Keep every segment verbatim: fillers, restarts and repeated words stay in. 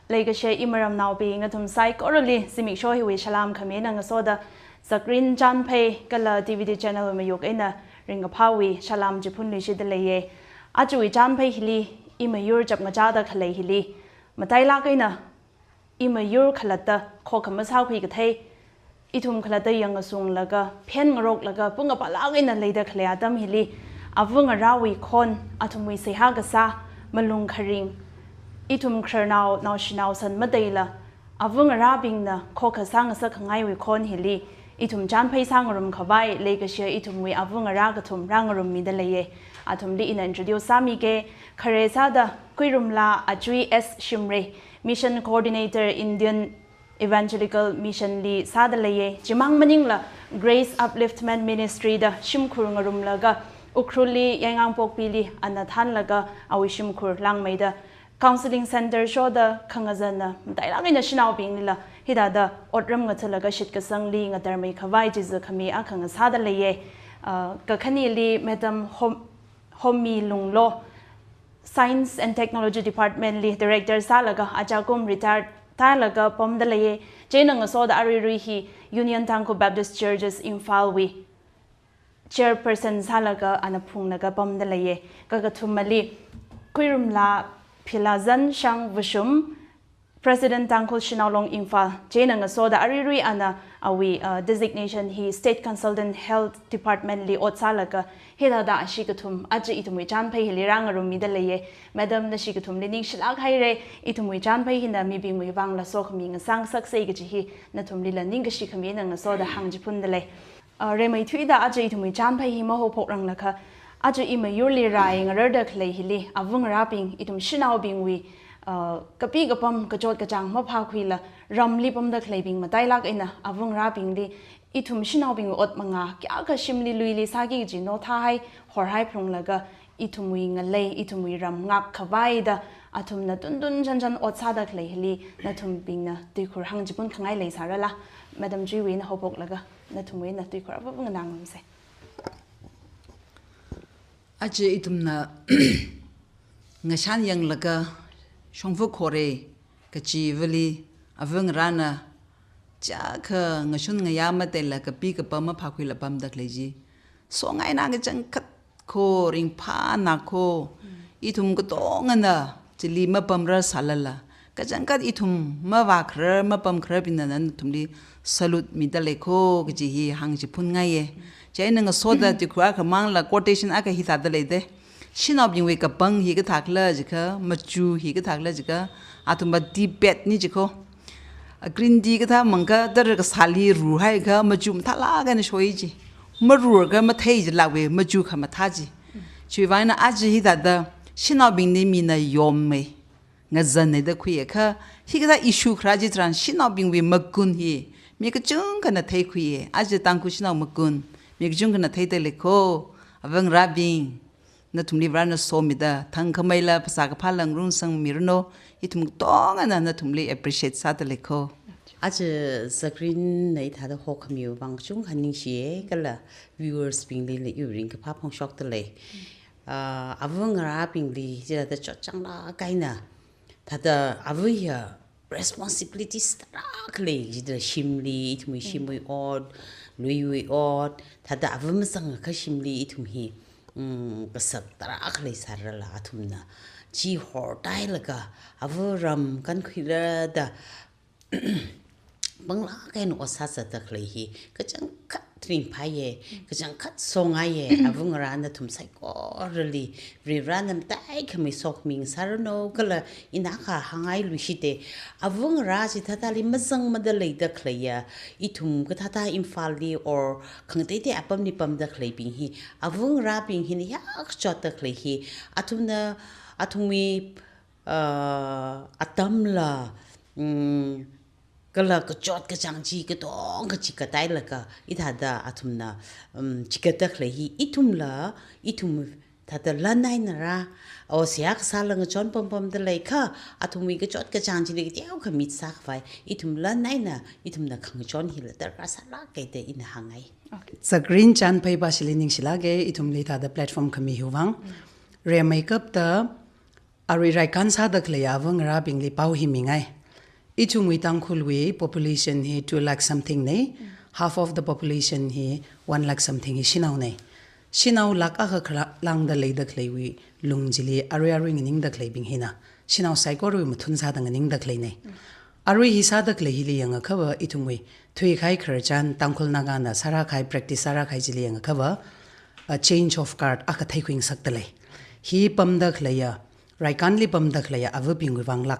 Leikashiya imaramnaobing nathum saikorali zimiksho hiwui salam khami eina ngasoda Zakrin Chanphei kala D V D channel mayuk eina ringkaphāwui salam chiphunluishitda leiye. Ajawui chanphei hili, imayur chapngachāda khalei hili, matailāk eina imayur khalatta khokha masākhui kathei, ithum khalatta yangngasunglaga, phenngaroklaga, pungapalāk eina leida khalei atam hili, ava ngarāwui khon, athumwui seihā kasā, malung kharing, ithum khararnao, naoshinao san mateila, ava ngarābingna khokha sāngasak khangaiwui khon hili, ithum chanphei sāngarum khavai, leikashiya ithumwui ava ngarā kathum rāngarummida leiye. Athumli ina introduce sāmige, khare sāda Kuirumla Achui S Shimrei, Mission Coordinator, Indian Evangelical Mission li sāda leiye. Chimang maningla Grace Upliftment Ministry da shimkhur ngarumlaga, Ukhrulli, Yaingangpokpili ana thānlaga awui shimkhur langmeida Counseling Center shoda khangazanna matailāk eina shanaobinglila hithāda otram ngathalaga shitkasangli ngatarmei khavai chiza khami akha ngasāda leiye. Uh, kakhanili Madam Hom-, Hommi Lunglo, Science and Technology Department li Director sālaga ajakum retire tālaga pamda leiye. Chieina ngasoda aruirui hi Union Tangkhul Baptist Churches Imphal wui Chairperson sālaga ana phunglaga pamda leiye. Kakathumali Kuirumla Philazan Shang Vushum, President Tangkhul Shanao Long Imphal, chieina ngasoda aruirui ana awui, uh, designation hi State Consultant Health Department li ot sālaga, hithāda ashi kathum, aja ithumwui chanphei hili rāngarummida leiye. Madam, nashi kathumli ningshilāk haire, ithumwui chanphei hina mibingwui vangla sokhami ngasāngasakse kaji hi, nathumlila ningkashi khami eina ngasoda hāngchiphunda lei. Uh, rimeithuida aja ithumwui chanphei hi mahaophokranglakha, aja imayurli rai ngararda khalei hili, ava ngarābing, ithum shanaobingwui, uh, kapi kapam, kachot kachāng maphākhuila, ramli pamda khaleibing matailāk eina, ava ngarābingli, ithum shanaobingwui ot manga, kayākha shimli luili sāki kaji nothāhai, horhai phalunglaga, ithumwui ngalei, ithumwui ram ngak khavaida, athumna tuntun chanchan ot sāda khalei hili, nathumbingna tuikhur hāngchiphun khangai leisārala, Madam Chuiwui eina haophoklaga, nathumwui eina tuikhur apap nganāngarumse. Aja ithumna ngashan yanglaga shongfa khore kachivali ava ngarāna chiyākha ngashun ngayā mateila kapi kapam maphākhuila pamda khalei chi songaina kachangkhat kho, ringphāna kho, ithum katongana chili mapamrar sālala, kachangkhat ithum mavākharar, mapamkhararbingna nathumli salute mida lei kho kaji hi hāngchiphunngaiye. Chieina ngasoda tuikhur akhamangla quotation akha hithāda leide. Shanaobingwui kapang hi kathākhala jiakha, machu hi kathākhala jiakha, athumva tea bag ni ji kho. A green tea kathā mangkha, tara kasāli rurhaiakha, machu mathālāk eina shoi ji. Marurkha mathei jilākva, machu khamathā ji. Chiwuivang eina aja hithāda, shanaobingli mina yommei, ngazanmeida khuiakha, hikathā issue kharā chitharan shanaobingwui magun hi mi kachungkhana theikhuiye, aja Tangkhul shanao magun mi kachungkhana theida lei kho, ava ngarābing, nathumli Varena somida, thangkhameila phasā kaphāla ngarumsangmiranu, ithum katongana nathumli appreciate sāda lei kho. Aja Zakrin na hithāda hokhamiwui vang kachungkha ningshiye, kala viewers bingli iwui ringkaphā phongshokda lei. Ah, ava ngarābingli, chithāda chotchānglāk eina, thāda ava hiya responsibilities tarākha lei, chithāda shimli, ithumwui shimwui ot, luiwui ot, thāda ava mazangakha shimli ithum hi, mm, kasak tarākha leisārala athumna chi hortailaga, ava ram kankhuirada, panglāk eina ot sāzatda khalei hi, kachangkhat ringphāye, kachangkhat songaiye, ava ngarā nathum saikorali, Varivarana mataikhamei sokhami ngasāranu, kala ina akha hāngngailuishite, ava ngarā chithāthāli mazangmada leida khaleiya, ithum kathāthā Imphalli or khangateitei apamli pamda khaleibing hi, ava ngarābing hina hiyākha chotda khalei hi, athumna, athumwui, ah, atamla, mm, kala kachot kachāng chi katongkha chikatailaga, hithāda athumna, um, chigatda khalei hi, ithumla, ithum thāda lan einara, o seihā kasāla ngachon pampamda lei kha, athumwui kachot kachāng chili kateokha mitsā khavai, ithum lan eina, ithumna khangachon hila darkar sālāke da ina hāngngai. Okay. Zakrin Chanphei pāshili ningshilāke, ithumli thāda platform khami hiwui vang. Rimeikapta, Arui raikan sāda khalei ava ngarābingli pao hi mingai. Ithumwui Tangkhulwui population hi two lakh something nei. Half of the population hi one lakh something hi shanao nei. Shanao lakh akha khala lāngda leida khaleiwui lung chili arui arui nganingda khaleibing hina shanao saikorawui mathun sāda nganingda khalei nei. Arui hi sāda khalei hili yangakhava ithumwui thuikahai khararchan Tangkhul Nagana sārākahai practice sārākahai chili yangakhava, a change of guard akha theikhui ngasakda lei. Hi pamda khaleiya, raikanli pamda khaleiya avabingwui vang lāk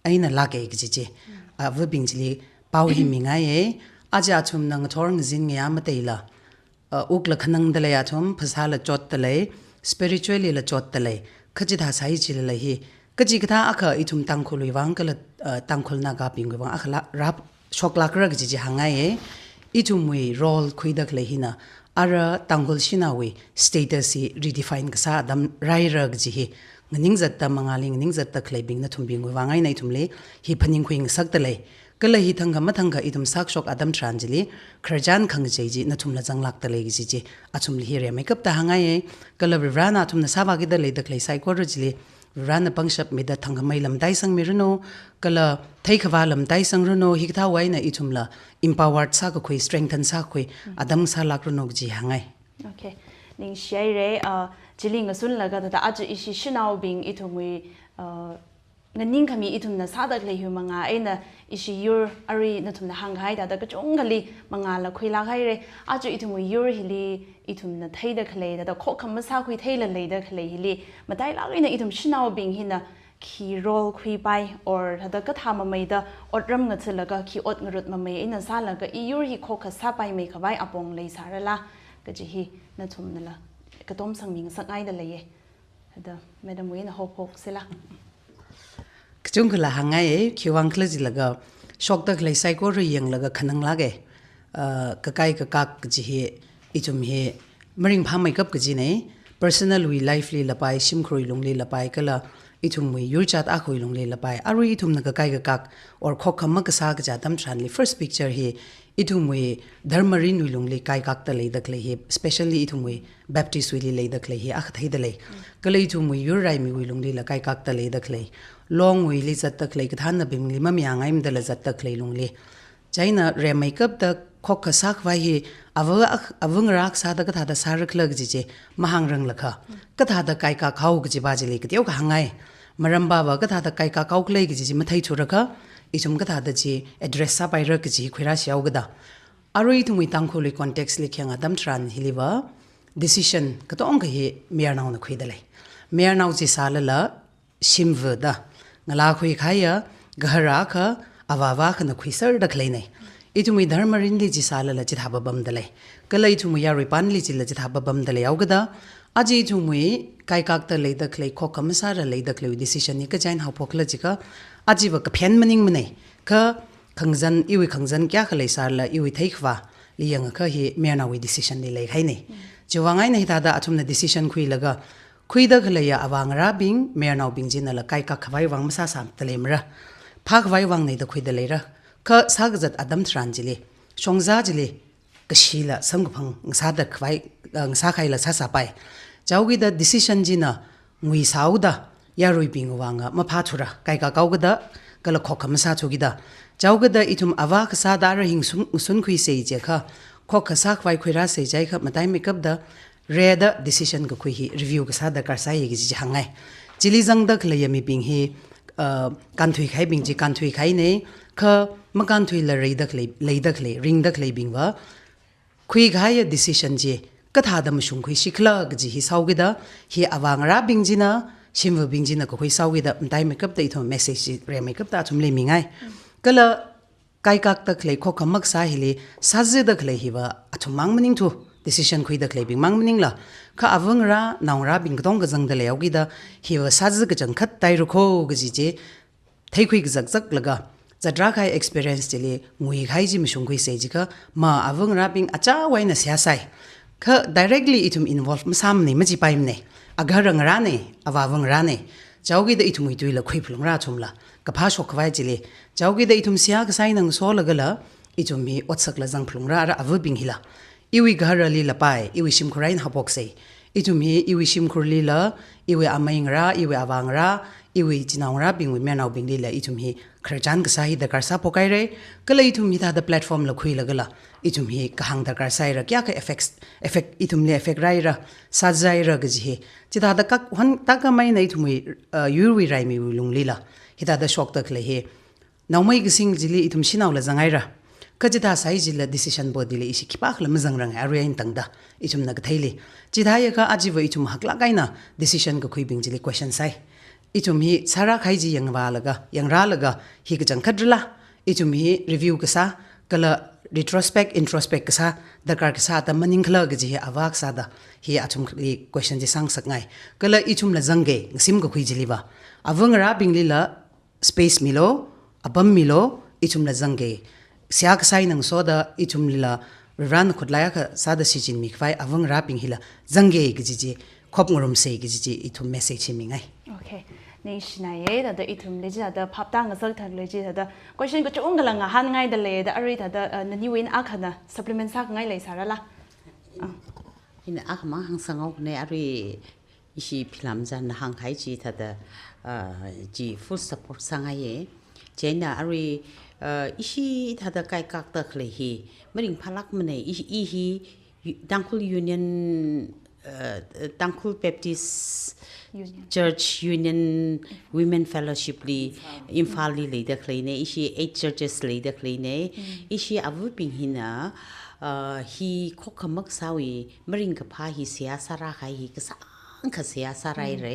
eina lāka kaji chi. Avabing chili pao hi mingaiya. Aja athumna ngathor ngazin ngayā mateila, uh, wukla khanangda lei athum, phasāla chotda lei, spiritually la chotda lei, kachithā sāi chilala hi, kachikathā akha ithum Tangkhulwui vang kala, uh, Tangkhul Nagabingwui vang akha la rap shoklākra kaji chi hāngngaiya. Ithumwui role khuida khalei hina, ara Tangkhul shanaowui status hi redefine kasā atam rāra kaji hi, nganingzatda mangāli nganingzatda khaleibing nathumbingwui vang eina ithumli hi phaningkhui ngasakda lei. Kala hi thangkha mathangkha ithum sākashok atam tharan chili, khararchan khangachei chi nathumla zanglākda lei kaji chi, athumli hi rimeikapta hāngngaiya. Kala Varivarana athumna sāvākida leida khalei saikora chili, Varivarana pangshap mida thangkhamei lam taisangmiranu, kala theikhavā lam taisangranu, hikathāwui eina ithumla empowered sākakhui, strengthen sākakhui atam sālākranu kaji hāngngai. Okay. Ningshihaira, uh, chili ngasunlaga thāda aja ishi shanaobing ithumwui, uh, nganingkhami ithumna sāda khalei hi mangā eina ishi yur arui nathumna hāngkahai thāda kachungkhali mangāla khuilāk haira. Aja ithumwui yur hili ithumna theida khalei thāda khokkha masākhui theila leida khalei hili matailāk eina ithum shanaobing hina khi role khuipai or thāda kathā mameida otram ngathalaga khi ot ngarut mamei eina sālaga iyur hi khokkha sāpaimei khavai apong leisārala kaji hi nathumnala katom sangmi ngasakngaida leiya. Thāda madam wui eina haophok sāla. Kachungkhala hāngngaiya, khiwuivang khala jilaga, shokda khalei saikora yanglaga khananglāka. Uh, kakai kakak kaji hi, ithum hi maringphāmeikap kaji nei, personal wui life lila pai, shimkhurwui lungli la pai, kala ithumwui yurchat akhawui lungli la pai. Arui ithumna kakai kakak or khokkha makasā kaja atam tharanli first picture hi, ithumwui dharma rinwui lungli kaikakta leida khalei hi, specially ithumwui Baptist wuili leida khalei hi akha theida lei. Kala ithumwui yur raimiwui lunglila kaikakta leida khalei, longwuili zatda khalei, kathānabingli mamayāngaimdala zatda khalei lungli. Chieina rimeikapta khokkha sākhavai hi ava ak-, ava ngarā sāda kathāda sārakhala kaji chi mahāngranglakha, kathāda kaikakhao kajiva chili kateokha hāngngai. Maramva kathāda kaikakhao khala kaji chi matheithurakha, ithum kathāda chi address sāpaira kaji khuirāshi haokida. Arui ithumwui Tangkhulwui context li khayang atam tharan hiliva, decision katongkha hi mayarnaona khuida lei. Mayarnao chi sālala, shimvada ngalā khuikahaiya, gahara akha, avāva akhana khuiserda khalei nei. Ithumwui dharma rinli chi sālala chithāva pamda lei. Kala ithumwui yarui panli chila chithāva pamda lei haokida. Aja ithumwui kaikakta leida khalei, khokkha masāra leida khalei decision hi kaja eina haophokhala jiakha, ajava kaphen maningmanei. Kha khangazan, iwui khangazan kayākha leisārala, iwui theikhavāli yangakha hi mayarnaowui decision li leikahai nei. Chiwuivang eina hithāda athumna decision khuilaga, khuida khaleiya avāngarābing, mayarnaobing chinala kaikak khavai vang masāsāda leimara. Phākhavai vang neida khuida leira. Kha sākazat atam tharan chili, shongza chili, kashila samkaphang ngasāda khavai, uh, ngasākahaila sāsāpai. Chaokida decision china nguisāhaoda, yaruibing vanga maphāthura, kaikakhao kada, kala khokkha masāthukida. Chaokida ithum avā kasāda ara hi ngasun, ngasunkhuisei jiakha, khokkha sākhavai khuirāsei jiakha, mataimeikapta, rida decision kakhui hi review kasā darkar sāi kaji chi hāngngai. Chili zangda khaleiya mibing hi, uh, kānthuikahaibing chi kānthuikahai nei, kha makānthuila reida khalei, leida khalei, ringda khaleibingva, khuikahaiya decision chi kathāda mashungkhuishikhala kaji hi sāhaokida, hi avāngarābing china, shimvabing china kakhui sāhaokida, mataimeikapta ithum message chi rimeikapta athumli mingai. Kala kaikakta khalei, khokkha makasā hili sāzida khalei hiva athum mang maningthu, decision khuida khaleibing mang maningla, kha avangarā, naongarābing katongkha zangda leihaokida, hiva sāzi kachangkhat tairako kaji chi theikhui kazakzaklaga, zatrākahai experience chili nguikahai chi mashungkhuisei jiakha, ma avangarābing achāwui eina seihā sāi. Kha directly ithum involve masāmanei, machipaimanei. Agahara ngarānei, avāva ngarānei. Chaokida ithumwui tuila khuiphalungra athumla, kaphā shokkhavai chili. Chaokida ithum seihā kasā eina ngasolagala, ithum hi otsakla zangphalungra ara avabing hila. Iwui gaharalila pai, iwui shimkhur eina haophoksei. Ithum hi iwui shimkhurlila, iwui amei ngarā, iwui avā ngarā, Iwui chinaongarābingwui mayarnaobinglila ithum hi khararchan kasā hi darkar sāphok haira, kala ithum hithāda platform la khuilagala ithum hi kahāng darkar sāhaira, kayākha effects, effect, ithumli effect rāhaira, sāzāhaira kaji hi. Chithāda kak hon taka maina ithumwui, uh, yurwui raimiwui lunglila hithāda shokda khalei hi naomei kasing chili ithum shanaola zanghaira. Kha chithā sāhai chila decision bodyli ishi khipākhala mazangranga arui eina tangda ithumna katheili. Chithāakha ajava ithum haklāk eina decision kakhuibing chili question sāi. Ithum hi sārākahai chi yangvālaga, yangrālaga hi kachangkhatrala ithum hi review kasā, kala retrospect, introspect kasā darkar kasā atam maningkhala kaji hi avā kasāda hi athumli question chi sāngasakngai. Kala ithumla zangki, ngasim kakhui chiliva ava ngarābinglila space milu, apam milu, ithumla zangki. Seihā kasā eina ngasoda ithumlila Varivarana khutlai akha sāda shichinmi khavai ava ngarābing hila zangki kaji chi khop ngarumsa kaji chi ithum message hi mingai. Okay. Ningshinaiya, thāda ithumli chithāda phaptā ngasak thākli chithāda question kachungkhala ngahānngaida lei, thāda arui thāda, uh, naniwui eina akhana supplement sākhangai leisārala? Ah. Ina akhamang hāngsanghaokana, arui ishi Philamchanna hāngkahai chi thāda, ah, chi full support sāngaiya. Chieina arui, ah, ishi thāda kaikakta khalei hi maringphālākmana, i, i hi U-, Tangkhul Union, ah, Tangkhul Baptist Union. Church Union Women Fellowship li, Imphalli leida khaleina, ishi eight churches leida khaleina, ishi avabing hina, ah, hi khokkha makasāwui maringkaphā hi seihā sārākahai hi kasāngkha seihā sārāhaira.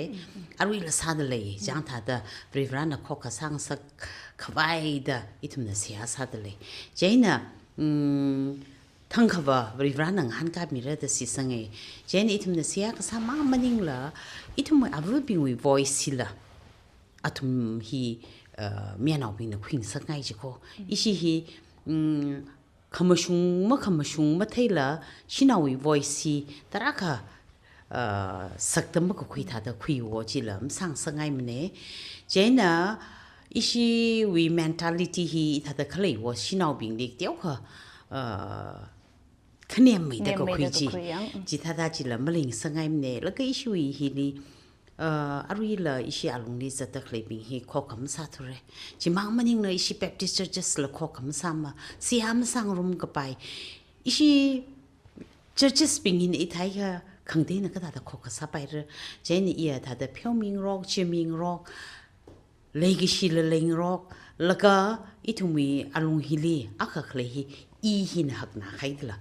Aruila sāda lei, chang thāda Varivarana khokkha sāngasak khavaida ithumna seihā sāda lei. Chieina, mm, thangkhava Varivarana ngahānkāmira da shitsanga. Chieina ithumna seihā kasāmang maningla, ithum avabingwui voice hila athum hi, uh, mayarnaobingna khuingasakngai jiko. Ishi hi, mm, khamashung makhamashung matheila shanaowui voice hi tarākha, uh, sakda makakhui thāda khuiwo chila masāngasakngaimana. Chieina ishiwui mentality hi thāda khaleiwo shanaobingli teokha, uh, khanemmeida kakhui chi. Khanemmeida kakhui yang, mm. Chithāda chila malingasakngaimana. Laga ishiwui hili, uh, aruila ishi alungli zatda khaleibing hi khokkha masāthura. Chimang maningla ishi Baptist churches la khokkha masāma, seihā masāngarumkapai. Ishi churches bing hina ithāakha khangateina kathāda khokkha sāpaira. Chieina iya thāda pheomingarok, chimingarok, leikashila leingarok, laga ithumwui alung hili akha khalei hi i hina haknāhaidala.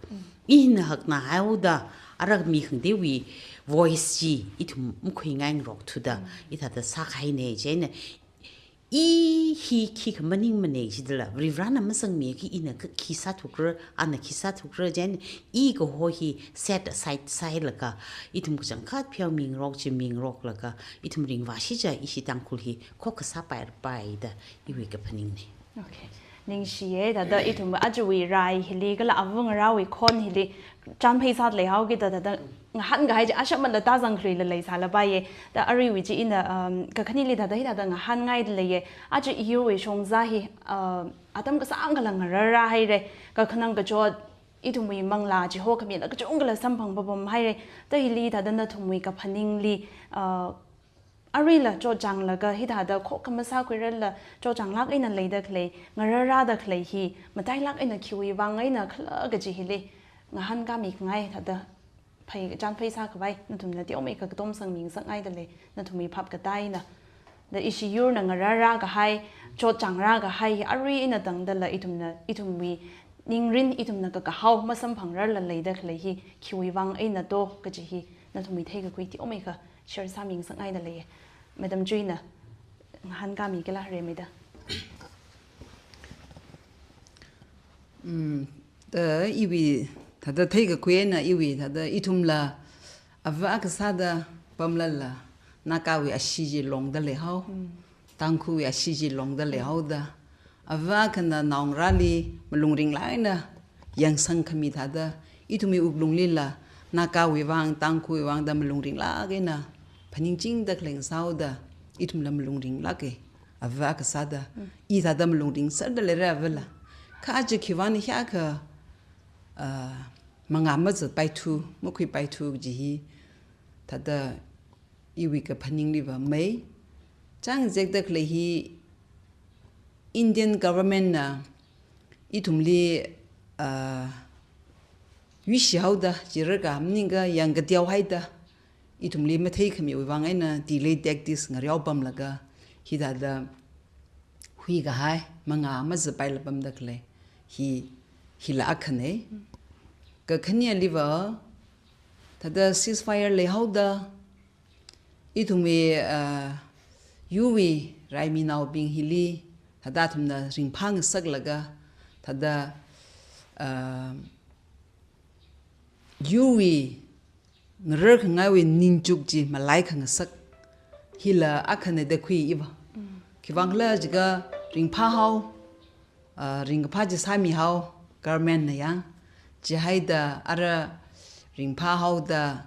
I hina haknāhaoda, ara mi khangateiwui voice chi ithum makhuingaingarokthuda, i thāda sākahaina. Chieina i hi khikha maningmana jidala, Varivarana mazangmiakha ina khi sāthukra, ana khi sāthukra, chieina i kaho hi set aside sāhailaga, ithum kachangkhat pheomingarok, chimingaroklaga, ithum ringvāshicha ishi Tangkhul hi khokkha sāpairapai da iwui kaphaningna. Okay. Ningshiya, thāda ithum ajawui rai hili kala avāngarāwui khon hili chānphei sāda leihaokida thāda ngahānkahai chi ashapmala tāzangkhuila leisālapaiya. Thāda aruiwui chi ina, um, kakhaneli thāda hithāda ngahānngaida leiya. Aja iyurwui shongzā hi, uh, atam kasāngkhala ngarārāhaira. Kakhanang kachot ithumwui manglā chiho khamila kachungkhala samphang papamhaira. Thāda hili thāda nathumwui kaphaningli, uh, aruila chotchānglaga hithāda khokkha masākhuirarla chotchānglāk eina leida khalei, ngarārāda khalei hi matailāk eina khiwui vang eina khala kaji hili ngahānkāmikhangai thāda phei, chānphei sākhavai nathumna teomeikha katom sangmingasakngaida lei, nathumwui phapkatā eina. Thāda ishi yurna ngarārākahai, chotchāngrākahai hi arui eina tangdala ithumna, ithumwui ningrin ithumna kakahao masamphangrarla leida khalei hi khiwui vang eina to kaji hi nathumwui theikakhui teomeikha share sāmingasakngaida leiya. Madam Chuina ngahānkāmikila, Remeida. Mm, thāda iwui, thāda theikakhui eina iwui, thāda ithumla avā akha sāda pamlala, Nagawui ashee chi longda leihao, Tangkhulwui ashee chi longda leihaoda, avā akhana naongarāli malung ringlāk eina yangsangkhami thāda, ithumwui wuklunglila, Nagawui vang, Tangkhulwui vang da malung ringlāk eina phaningchingda khaleng sāhaoda, ithumla malung ringlāka, avā akha sāda. I thāda malung ringserda leira avala. Kha aja khiwuivang hiyākha, ah, mangā mazatpaithu, makhuipaithu kaji hi, thāda iwui kaphaningliva mei, chāng zekda khalei hi Indian government na ithumli, ah, yuishi haoda, chiraka maningakha yangkateo haida, ithumli matheikhamiwui vang eina delayed tactics ngareopamlaga, hithāda huikahai, mangā mazapailapamda khalei hi, hila akhana. Kakhaneliva, thāda ceasefire leihaoda, ithumwui, ah, yurwui raimi naobing hili, thāda athumna ringphāngasaklaga, thāda, ah, yurwui ngararkhangaiwui ningchuk chi malaikhangasak hila akhana da khui iva. Khiwuivang khala jiakha ringphāhao, ah, ringkaphā chi sāmihao, government na yang, chihaida ara ringphāhaoda,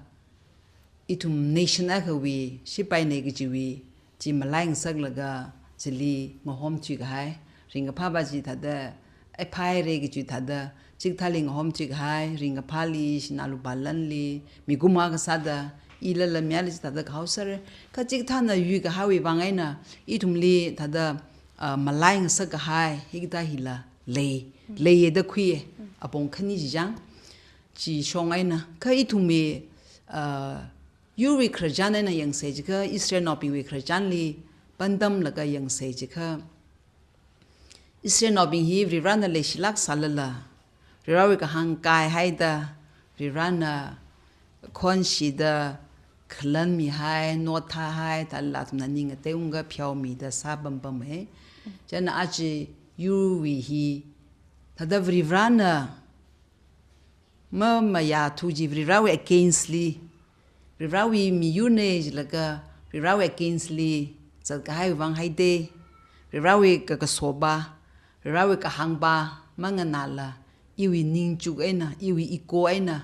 ithum nation akhawui, shipaina kajiwui, chi malaingasaklaga, chili ngahom thuikahai, ringkaphāva chi thāda, ai phaire kaji thāda, chikathāli ngahom thuikahai, ringkaphāli, sinā lupā lanli, miguma kasāda, ilala miali chithāda kahaosera, kha chikathāna yuikahaiwui vang eina, ithumli thāda, ah, malaingasakkahai, hikathā hila lei, leiya da khuiya, apong khani chi chāng, chi shong eina, kha ithumwui, ah, yurwui khararchan eina yangsa jiakha Israelnaobingwui khararchanli pandamlaga yangsa jiakha, Israelnaobing hi Varivarana leishilāk sālala, Varivarawui kahāng kaihaida, Varivarana khonshida, khalanmihai, notthāhai, thālala athumna ning ngateiunga pheomida sāpampamma. Chieina aja yurwui hi, thāda Varivarana mamayāthu chi Varivarawui against li, Varivarawui miyurna jilaga Varivarawui against li zatkahaiwui vang haida, Varivarawui kakasopa, Varivarawui kahāngpa manganāla, iwui ningchuk eina, iwui ego eina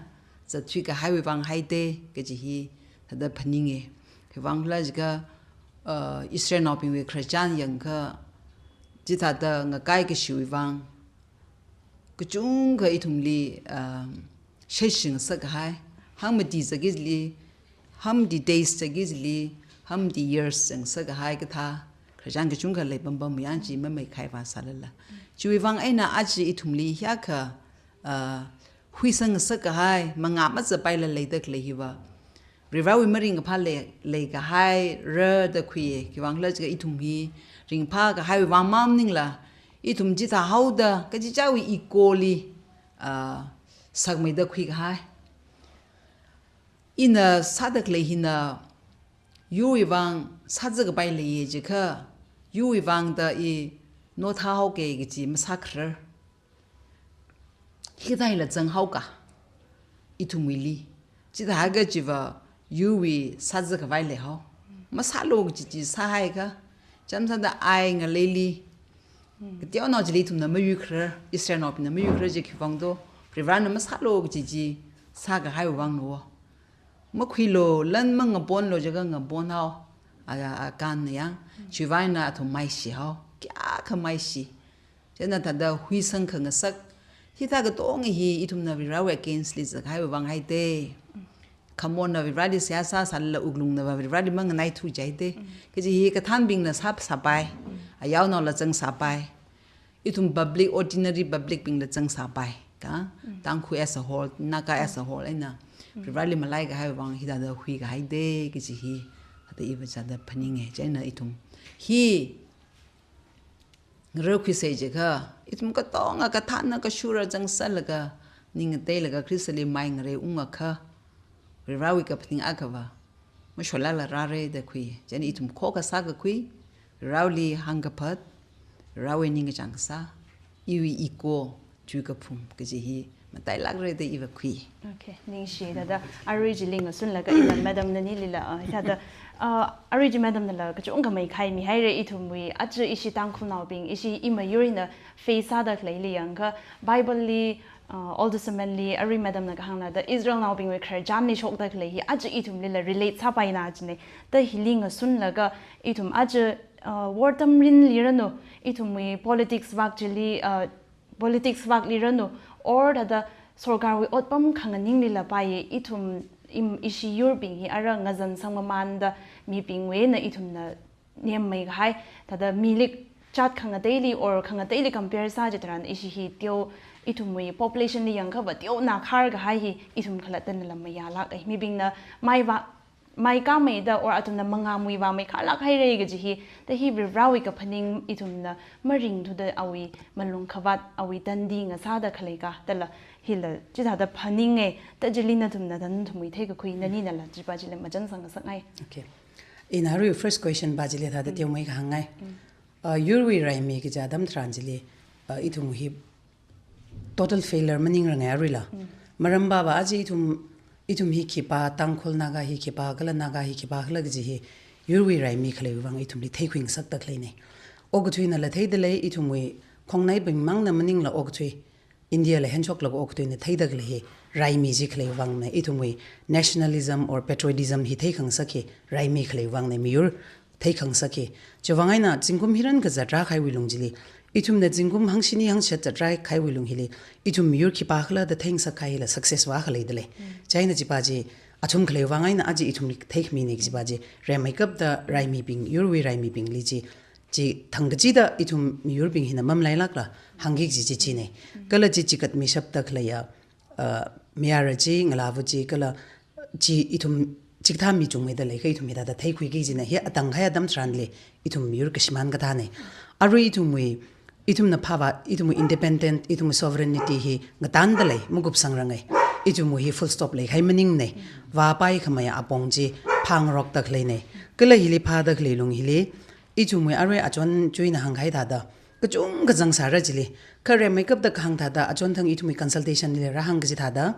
zatthuikahaiwui vang haida, kaji hi thāda phaninga. Khiwuivang khala jiakha, uh, Israelnaobingwui khararchan yangakha, chithāda ngakai kashiwui vang, kachungkha ithumli, um, sheshingasakkahai, hangmati zagili, hangmati days zagili, hangmati years zangasakkahai kathā, khararchan kachungkha leipampam yang chi mameikhaiva sālala. Chiwui vang eina aja ithumli hiyākha, uh, huisangngasakkahai, mangā mazapaila leida khalei hiva, Varivarawui maringkaphā lei, leikahaira da khuiya, khiwuivang khala jiakha ithum hi ringphākahaiwui vang maningla, ithum chithāhaoda, kachichāwui ego li, ah, sakmeida khuikahai. Ina sāda khalei hina, yurwui vang sāzakapai leiya jiakha, yurwui vang da i notthāhaoki kaji masākharar. Hikathā hila zanghaoka, ithumwuili. Chithākha chiva yurwui sāzakhavai leihao. Masālu kaji chi sāhaiakha, chānsāda ai ngaleili, kateonao chili ithumna mayuikharar, Israelnaobingna mayuikharar chi khiwuivang do, Varivarana masālu kaji chi sākahaiwui vangna. Makhuilu, lan mangaponlu jiakha ngaponhao, a, a, akanna yang, chiwui vang eina athum maishihao, kayākha maishi. Chieina thāda huisangkhangasak, hithā katonga hi ithumna Varivarawui against li zatkahaiwui vang haida. Khamorna Varivarali seihā sāsālala wuklungnava Varivarali manganaithu jihaida. Kaji hi kathānbingna sāsāpai, ayaonaola zangsāpai. Ithum public, ordinary public bingla zangsāpai. Ka, Tangkhul as a whole, Naga as a whole eina, Varivarali malaikahaiwui vang hithāda huikahaida kaji hi, thāda iva sāda phaninga, chieina ithum hi ngareokhuisa jiakha, ithum katonga kathānna kashura zangsālaga, ning ngateilaga Khristali mai ngareiungakha, Varivarawui kaphaning akhava masholala rāra da khui. Chieina ithum khokha sākakhui, Varivarawuili hāngkaphat, Varivarawui ningkachāng kasā, iwui ego, chuikaphum kaji hi matailākra da iva khui. Okay, ningshi thāda, arui chili ngasunlaga ina madam nanilila, ah, thāda, ah, arui chi madam nala kachungkha meikhaimihaira ithumwui, aja ishi Tangkhulnaobing, ishi imiyur hina face sāda khaleili yangakha, Bible li, ah, Old Testament li, arui madam na kahāngla da Israelnaobingwui khararchanli shokda khalei hi, aja ithumlila relate sāpaina jina. Da hili ngasunlaga ithum aja, ah, wortam rinli ranu, ithumwui politics vak chili, ah, politics vakli ranu, or thāda sorkarwui otpam khanganinglila paiya, ithum im, ishi yurbing hi ara ngazansang mamānda mibingwui eina ithumna nemmei kahai, thāda milik jat khangateili or khangateili compare sā chitharan ishi hi teo ithumwui population li yangkhava teona khar kahai hi ithum khalattanala mayālāka. Mibingna maiva, maikāmeida or athumna mangāmwui vāmei kharlāk haira kaji hi, thāda hi Varivarāwui kaphaning ithumna maringthuda awui malung khavāt, awui tandi ngasāda khaleika, thāla hila chithāda phaninga, thāda chili nathumna thāda nathumwui theikakhui naninala chipa chili machansang ngasakngai. Okay. Ina arui first question pa chili thāda teomei kahāngngai. Uh, yurwui raimi kaja atam tharan chili, uh, ithum hi total failure maningrangai aruila. Maram pava aja ithum, ithum hi khipā, Tangkhul Naga hi khipā, kala Naga hi khipā khala kaji hi yurwui raimi khaleiwui vang ithumli theikhui ngasakda khaleina. Okathuinala theidalei, ithumwui khongnaibing mangna maningla okathui, India la henshoklaga okathuina theida khalei hi raimi chi khaleiwui vangna, ithumwui nationalism or patriotism hi theikhangasak hi raimi khaleiwui vangna, miyur theikhangasak hi. Chiwui vang eina zingkum hiran kazat rākahaiwui lung chili, ithumna zingkum hangshini hangshat zat rākahaiwui lung hili, ithum miyur khipā khala da theingasak kahai hila success vākha leidalei. Chieina chipa chi athum khaleiwui vang eina aja ithumli theikhamina kajipa chi, rimeikapta raimibing, yurwui raimibingli chi, chi thangkachida ithum miyurbing hina mamalailākla hāngki kaji chi china. Kala chi chikatmishapda khaleiya, uh, mayara chi, ngalāva chi, kala chi ithum chikathā mi chungmeida leiakha ithum hithāda theikhuiki kajina. Hi atang kahai atam tharanli ithum miyur kashimān kathāna. Arui ithumwui, ithumna phāva, ithumwui independent, ithumwui sovereignty hi ngatandalei, makupsangrangai. Ithumwui hi full stop leikahai maningna. Vāpaikhamei apong chi phāngarokda khaleina. Kala hili phāda khalei lung hili, ithumwui arui achon chuina hāngkahai thāda kachungkha zangsāra chili. Kha rimeikapta kahāng thāda achon thang ithumwui consultation li rāhāng kaji thāda,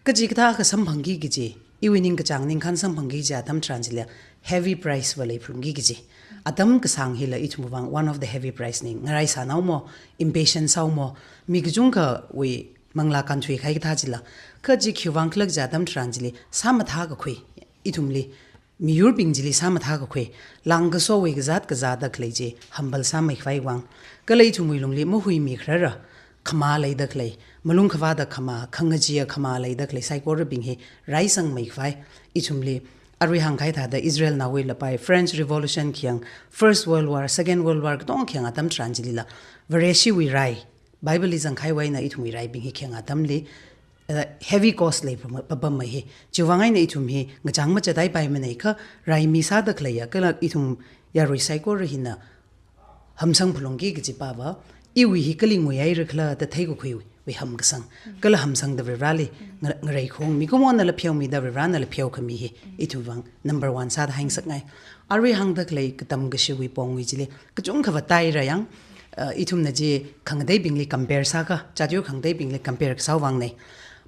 kachikathā akha samphangki kaji, iwui ningkachāng ningkhān samphangki kaji atam tharan chili heavy price va leiphalungki kaji. Atam kasāng hila ithumwui vang one of the heavy price na. Ngaraisānao mo, impatient sāo mo, mi kachungkhawui manglā kānthuikahai kathā chila. Kha chi khiwui vang khala kaji atam tharan chili sāmathā kakhui, ithumli miyurbing chili sāmathā kakhui, langkasowui kazāt kazāda khalei chi humble sāmeikhavai vang. Kala ithumwui lungli mahuimikharara khamā leida khalei, malung khavāda khamā, khangacheeya khamā leida khalei saikorabing hi raisangmeikhavai. Ithumli arui hāngkahai thāda Israelnaowui lapai, French Revolution khayang, First World War, Second World War katonga khayang atam tharan chilila, Vareshiwui rai, Bible li zangkahaiwui eina ithumwui raibing hi khayang atamli, uh, heavy cost lei pam-, papam mai hi. Chiwui vang eina ithum hi ngachang machāthaipaimana, kha raimi sāda khaleiya, kala ithum yarui saikora hina hamsang phalungki kajipa va, iwui hi kali nguihaira khala da theikakhuiwui hamkasang. Kala hamsangda Varivarāli nga-, ngareikhong, mikumona lapheomida Varivarāna lapheokhami hi ithumwui vang number one sāda hāngngasakngai. Arui hāngda khalei katam kashiwui pongwui chili kachungkha vātaira yang, uh, ithumna chi khangateibingli compare sākha, jat yur khangateibingli compare kasāwui vangna.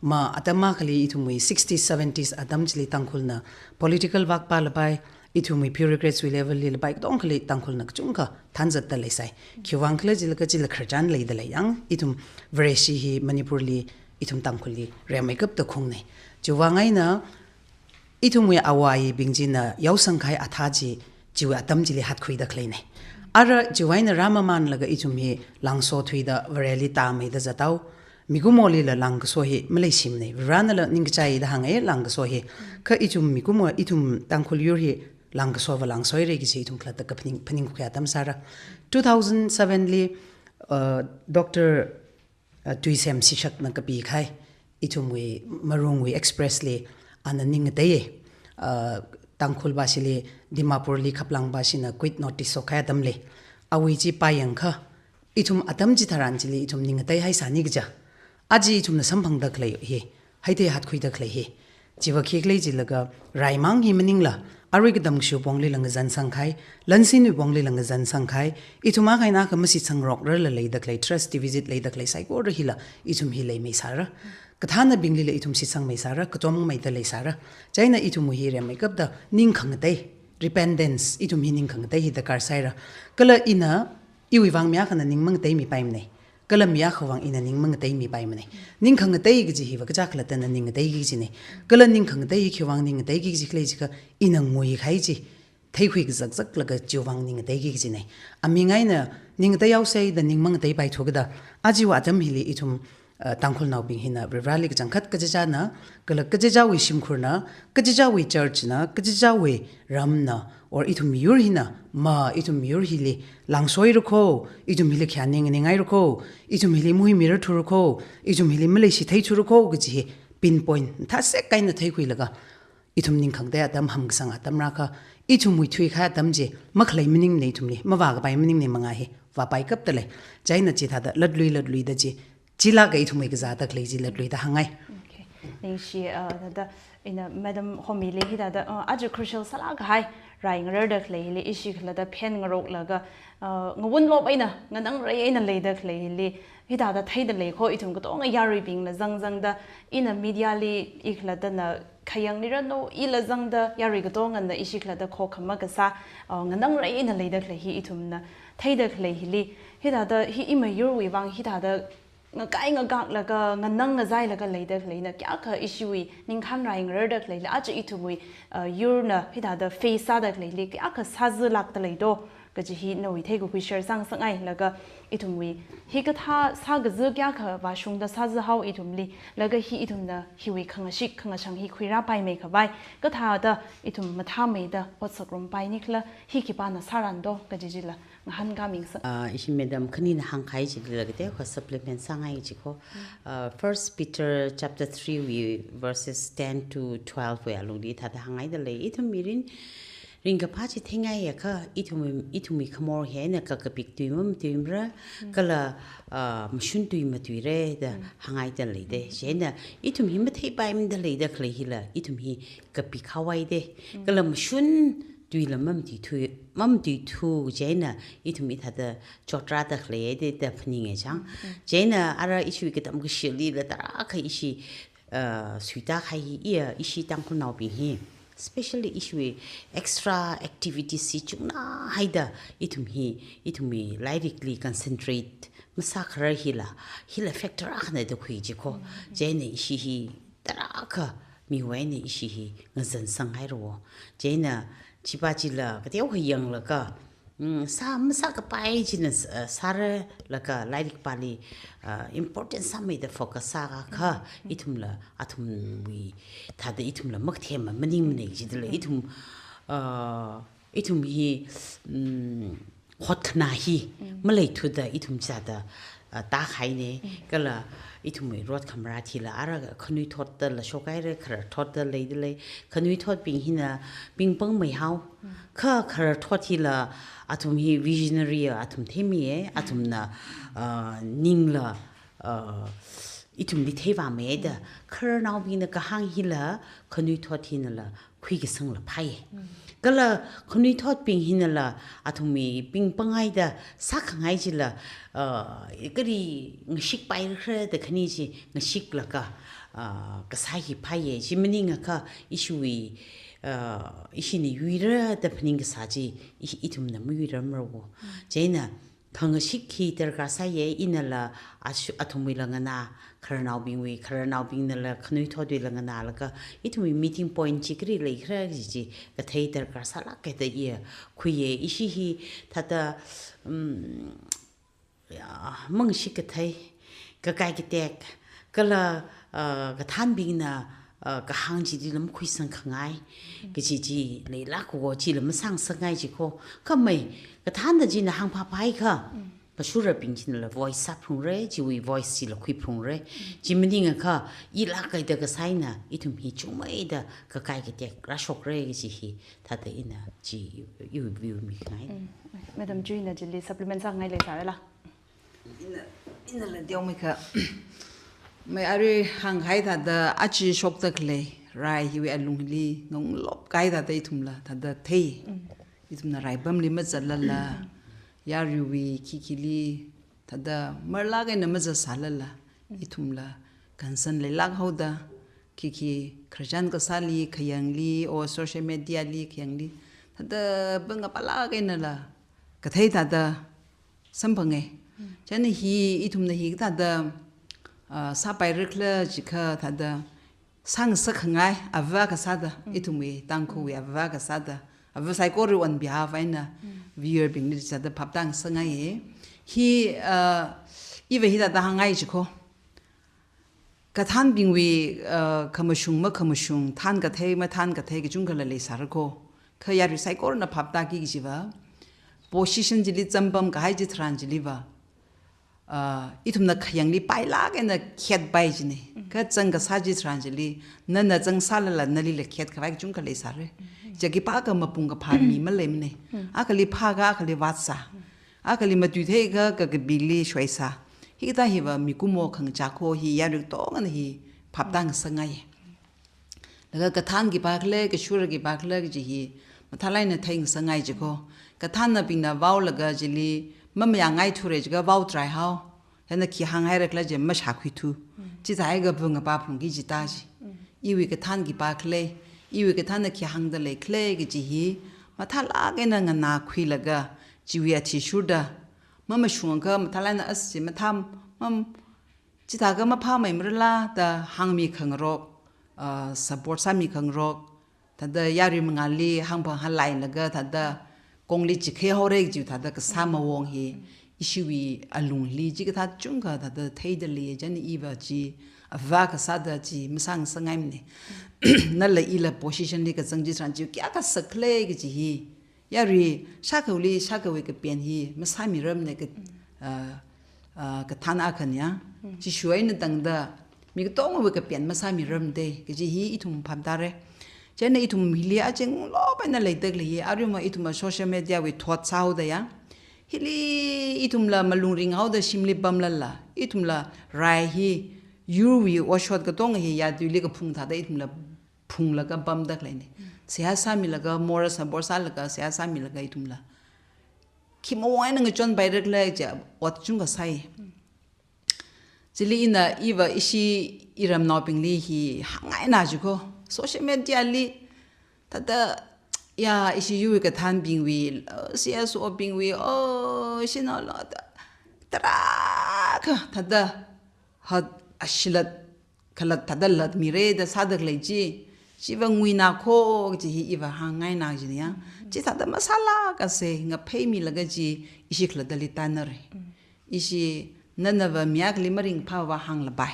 Ma atam akhali ithumwui sixties, seventies atam chili Tangkhulna political vak pālapai, ithumwui bureaucrats wui level li lapai katongkhali Tangkhulna kachungkha thanzatda leisai. Khiwui vang khala chilaga chila khararchan leidalei yang, ithum Vareshi hi Manipurli, ithum Tangkhulli rimeikapta khungna. Chiwui vang eina ithumwui avāvaibing china yaosangkahai athā chi, chiwui atam chili hatkhuida khaleina. Ara chiwui eina rāmamānlaga ithum hi langso thuida Vareli tāmeida zathao, mikumolila langkaso hi maleishimana. Varivarānala ningkachāida hānga langkaso hi. Kha ithum mikumo, ithum Tangkhul yur hi langkaso va langsoira kaji ithum khalatta kaphaning, phaningkhui atam sāra. Two thousand seven li, uh, Doctor uh, Tuisem Sishakna kapikahai, ithumwui Marungwui Express li ana ning ngateiya, uh, Tangkhul bashili Dimapurli Khaplangbashina quit notice shokkahai atamli. Awui chi pāyangkha, ithum atam chitharan chili ithum ning ngateihaisāni kaja. Aja ithumna samphangda khalei hi, haithei hatkhuida khalei hi. Chiva khikhala chilaga, raimang hi maningla, arui katam kashiwui ponglila ngazansangkahai, lansinwui ponglila ngazansangkahai, ithum akha eina akha mashitsangrokrala leida khalei, trust deficit leida khalei saikora hila, ithum hi leimeisāra. Kathānabinglila ithum shitsangmeisāra, kachommeida leisāra. Chieina ithum hi rimeikapta ning khangatei, repentance, ithum hi ning khangatei hi darkar sāira. Kala ina, iwui vang mi akhana ning mangateimipaimana. Kala mi akhawui vang ina ning mangateimipaimana. Ning khangatei kaji hiva kaja khalattana ning ngateiki kajina. Kala ning khangatei hi khiwui vang ning ngateiki kaji khala jiakha ina nguikahai chi theikhui kazakzaklaga chiwui vang ning ngateiki kajina. Aming eina ning ngateihaosei da ning mangateipaithu kada. Ajawui atam hili ithum Uh, Tangkhulnaobing hina Varivarāli kachangkhat kachichāna, kala kachichāwui shimkhurna, kachichāwui church na, kachichāwui ramna, or ithum miyur hina, ma ithum miyur hili langsoira kho, ithum hili khayāning ningngaira kho, ithum hili muhimira thura kho, ithum hili maleishithei thura kho, kaji hi pinpoint thāsek eina theikhuilaga, ithum ningkhangda atam hamkasang atam rākha, ithumwui thuikahai atam chi makhalei maningmana ithumli, mavākapai maningnei manga hi, vāpaikapta lei. Chieina chithāda latlui latluida chi, chilāka ithumwui kazāda khalei chi latluida hāngngai. Okay. Ningshi, uh, thāda, ina Madam Homili hithāda, uh, aja crucial sālākkahai rai ngararda khaleili ishi khalatta phenngaroklaga, uh, ngawunlop eina, nganāngrei eina leida khaleili, hithāda theida lei kho, ithum katonga yaruibingla zangzangda, ina media li i khalattana khayāng niranu, ila zangda yarui katongana ishi khalatta khokha makasā, uh, nganāngrei eina leida khalei hi ithumna theida khalei hili, hithāda hi imiyurwui vang hithāda ngakai ngakaklaga, nganāng ngazailaga leida khaleina, kayākha ishiwui ningkhān rai ngararda khaleili, aja ithumwui, uh, yurna hithāda face sāda khaleili, kayākha sāzālākda lei do, kaji hi nawui theikakhui share sāngasakngai, laga ithumwui hikathā sākazā kayākha vāshungda sāzāhao ithumli, laga hi ithumna hiwui khangashik khangashang hi khuirāpaimei khavai, kathāda ithum mathāmeida ot sāngarumpai nikhala, hi khipāna sāran do, kaji chila ngahānkāmi ngasaka. Ah, ishi madam khanina hāngkahai chilila kateokha supplement sāngai chi kho. Ah, First Peter chapter three wui verses ten to twelve wui alungli thāda hāngngaida lei. Ithum mirin ringkaphā chi theingai akha, ithum, ithumwui khamor hi eina kakapik tui mamatuimara, kala, ah, mashun tui matuira da hāngngaida lei de. Chieina ithum hi matheipaimada leida khalei hila, ithum hi kapik haowa de. Kala mashun tuila mamatuithu, mamatuithu, chieina ithum hithāda chotrāda khalei de da phaninga chang. Chieina ara ishiwui katam kashilila tarākha ishi, uh, suitākahai hi, iya ishi Tangkhulnaobing hi, especially ishiwui extra activities hi chungnahaida ithum hi, ithumwui lairikli concentrate masākharar hila, hila factor akhana da khui chi kho. Chieina ishi hi tarākha miwui eina ishi hi ngazan sanghaira wo. Chieina chipā chila kateokha yanglaga, mm, sā masākapai china s-, uh, sāra laga lairik pāli, uh, important sāmeida focus sākha, ithumla, athumwui, thāda ithumla makathema maningmana jidala, ithum, uh, ithum hi, mm, hotkhanā hi maleithuda ithum chithāda, uh, tākahaina, kala ithumwui rot khamarā thila ara khanuithotdala shokhaira, khararthotda leida lei, khanuithotbing hina pingpangmeihao, kha khararthot hila athum hi visionary athum theimiya, athumna, uh, ningla, uh, ithumli theivāmeida, khararnaobingna kahāng hila khanuithot hinala khuikasangla phāya. Kala khanuithotbing hinala athumwui pingpanghaida sākhangai chila, uh, kali ngashikpaira da khani chi ngashiklaga, uh, kasā hi phāya. Chi maningakha ishiwui, uh, ishina yuira da phaning kasā chi i-, ithumna mayuiramara wo. Chieina khangashik hi darkar sāya, inala ashu-, athumwuila nganā, khararnaobingwui, khararnaobingnala khanuithotwuila nganālaga, ithumwui meeting point chi kali leikhala kaji chi kathei darkar sālāka da iya khuiya. Ishi hi thāda, um, ya, mangashik kathei, kakai katek, kala, uh, kathānbingna, uh, kahāng chili lam khuisangkhangai, kaji chi leilāka wo, chila masāngasakngai chi kho. Khamei, kathānda china hāngphāphāakha, kashurabing chinala voice sāphalungra, chiwui voice chila khuiphalungra. Chi maningakha, ilākhaida kasā eina, ithum hi chungmeida kakai katek rāshokra kaji hi, thāda ina chi iwui view mikhangai. Mm. Madam Chuina chili supplement sāngai leisārala? Ina, inala teomeikha. Mei arui hāngkahai thāda aja shokda khalei rai hiwui alungli nganglopkahai thāda ithumla thāda thei. Ithumna raipamli mazatlala, yaruiwui khikhili thāda marlāk eina mazatsālala, ithumla concern leilāk haoda, khikhi khararchan kasāli, khayāngli, or social media li, khayāngli, thāda pangapalāk einala kathei thāda samphanga. Chieina hi, ithumna hikathāda, ah, sāpairakhala jiakha thāda sāngasakkhangai, ava kasāda, ithumwui Tangkhulwui ava kasāda, ava saikora on behalf eina viewer bingli sāda phaptāngasakngai. Hi, ah, iva hithāda hāngngai chi kho. Kathānbingwui, uh, khamashung makhamashung, thānkathei mathānkathei kachungkhala leisāra kho. Kha yarui saikorana phaptāki kajiva, position chili zangpamkahai chitharan chiliva, uh, ithumna khayangli pailāk eina khetpai jina. Kha zangkasā chitharan chili, nana zangsālala nalila khetkhavai kachungkha leisāra. Chi khipākha mapung kaphā mi maleimana. Akhali phākha, akhali vātsā. Akhali matuitheiakha kakabili shoisā. Hikathā hiva mikumo khangachā kho, hi yarui katongana hi phaptāngasakngai. Laga kathān khipākhala, kashura khipākhala kaji hi mathālāk eina theingasakngai jikho. Kathānnabingna vaolaga chili mamayāngaithura jiakha vaotraihao. Chieina khi hānghairakhala chi mashākhuithu. Chithākha pungapa phungki jita ji. Iwui kathān khipākhala, iwui kathānna khi hāngda leikhala kaji hi mathālāk eina nganākhuilaga, chiwui athishurda, mamashungakha mathālāk eina as chi mathā, mam, chithākha maphāmeimarala da hāngmikhangarok, uh, support sāmikhangarok, thāda yarui mangāli hāngphanghālailaga thāda kongli chikhei haora kaji thāda kasā mawong hi ishiwui alungli chikathā chungkha thāda theida lei. Chieina iva chi avā kasāda chi masāngasakngaimana. Nala ila position li kazang chitharan chi kayākha sakkhala kaji hi yarui shākhawuili shākhawui kapen hi masāmirarmana ka, ah, ah, kathān akhana ya. Chishu eina tangda mi katongawui kapen masāmirarmada kaji hi ithum phaptāra. Chieina ithum hili aja ngunglop eina leida khalei hi, aruima ithumva social media wui thot sāhaoda ya. Hili ithumla malung ringhaoda shimli pamlala, ithumla rai hi, yurwui otshot katonga hi yātuili kaphung thāda ithumla phunglaga pamda khaleina. Seihā sāmilaga, moral support sālaga, seihā sāmilaga ithumla khi mawong eina ngachonpairakhala kaja ot chungkha sai. Chili ina iva ishi iramnaobingli hi hāngngaina jikho. Social media li thāda, ya, ishi yurwui kathānbingwui, uh, C S O bingwui, oh, ishina lo da, tarākha thāda, hat ashilat khalat thāda latmira da sāda khalei chi, chiva nguina kho kaji hi iva hāngngaina jina ya. Chi thāda masālākasei, ngapheimilaga chi ishi khalattali tānara. Ishi nanava mi akhali maringphāva hānglapai.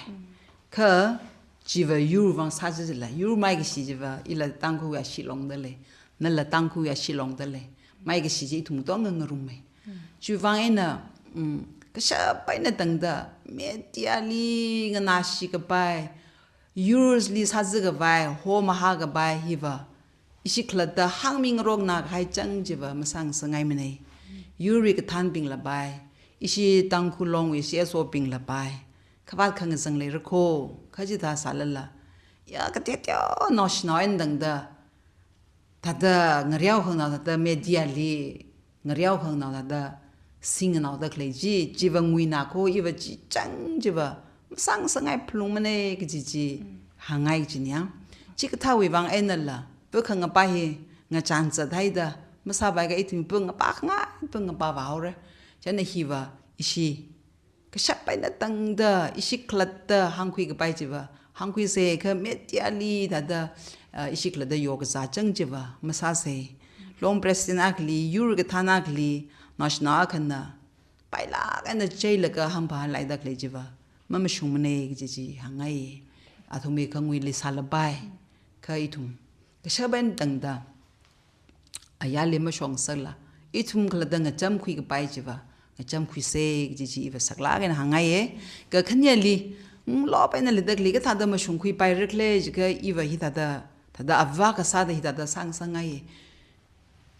Kha chiva yurvang sāzila, yur maikashi chiva ila Tangkhul ya shilongda lei, nala Tangkhul ya shilongda lei. Maikashi chi ithum katonga ngarumma. Chiwuivang eina, mm, kashap eina tangda media li nganāshikapai, yurli sāzakhavai, ho mahākapai hiva ishi khalatta hāngmingarokna kahai chang chiva masāngasakngaimana. Yurwui kathānbingla pai, ishi Tangkhul Longwui C S O bingla pai, khavāt khangazang leira kho, kha chithā sālala, ya, kateoteo naoshinao eina tangda, thāda ngareo khanganao thāda media li ngareo khanganao thāda singnganaoda khalei chi, chiva nguina kho, iva chi chang chiva masāngasakngai phalungmana kaji chi hāngngai kajina ya. Chikathāwuivang einala, pākhangapa hi ngachānzat haida masāpaikha ithum pāngapa khangai, pāngapa vāhaora. Chieina hiva ishi kashap eina tangda ishi khalatta hāngkhuikapai chiva hāngkhuisa, kha media li thāda, ah, ishi khalatta yokazā chang chiva masāsa. Long President akhali, yur kathān akhali, naoshinao akhana pailāk eina cheilaga hāngphālaida khalei chiva mamashungmana kaji chi hāngngai. Athumwui khangui leisālapai, kha ithum kashap eina tangda ayarli mashongasakla, ithum khalatta ngachamkhuikapai chiva ngachamkhuisa kaji chi iva saklāk eina hāngngaiya. Kakhaneli, ngunglop eina leida khalei kathāda mashungkhuipairakhala jiakha iva hithāda, thāda avā kasāda hithāda sāngasakngaiya.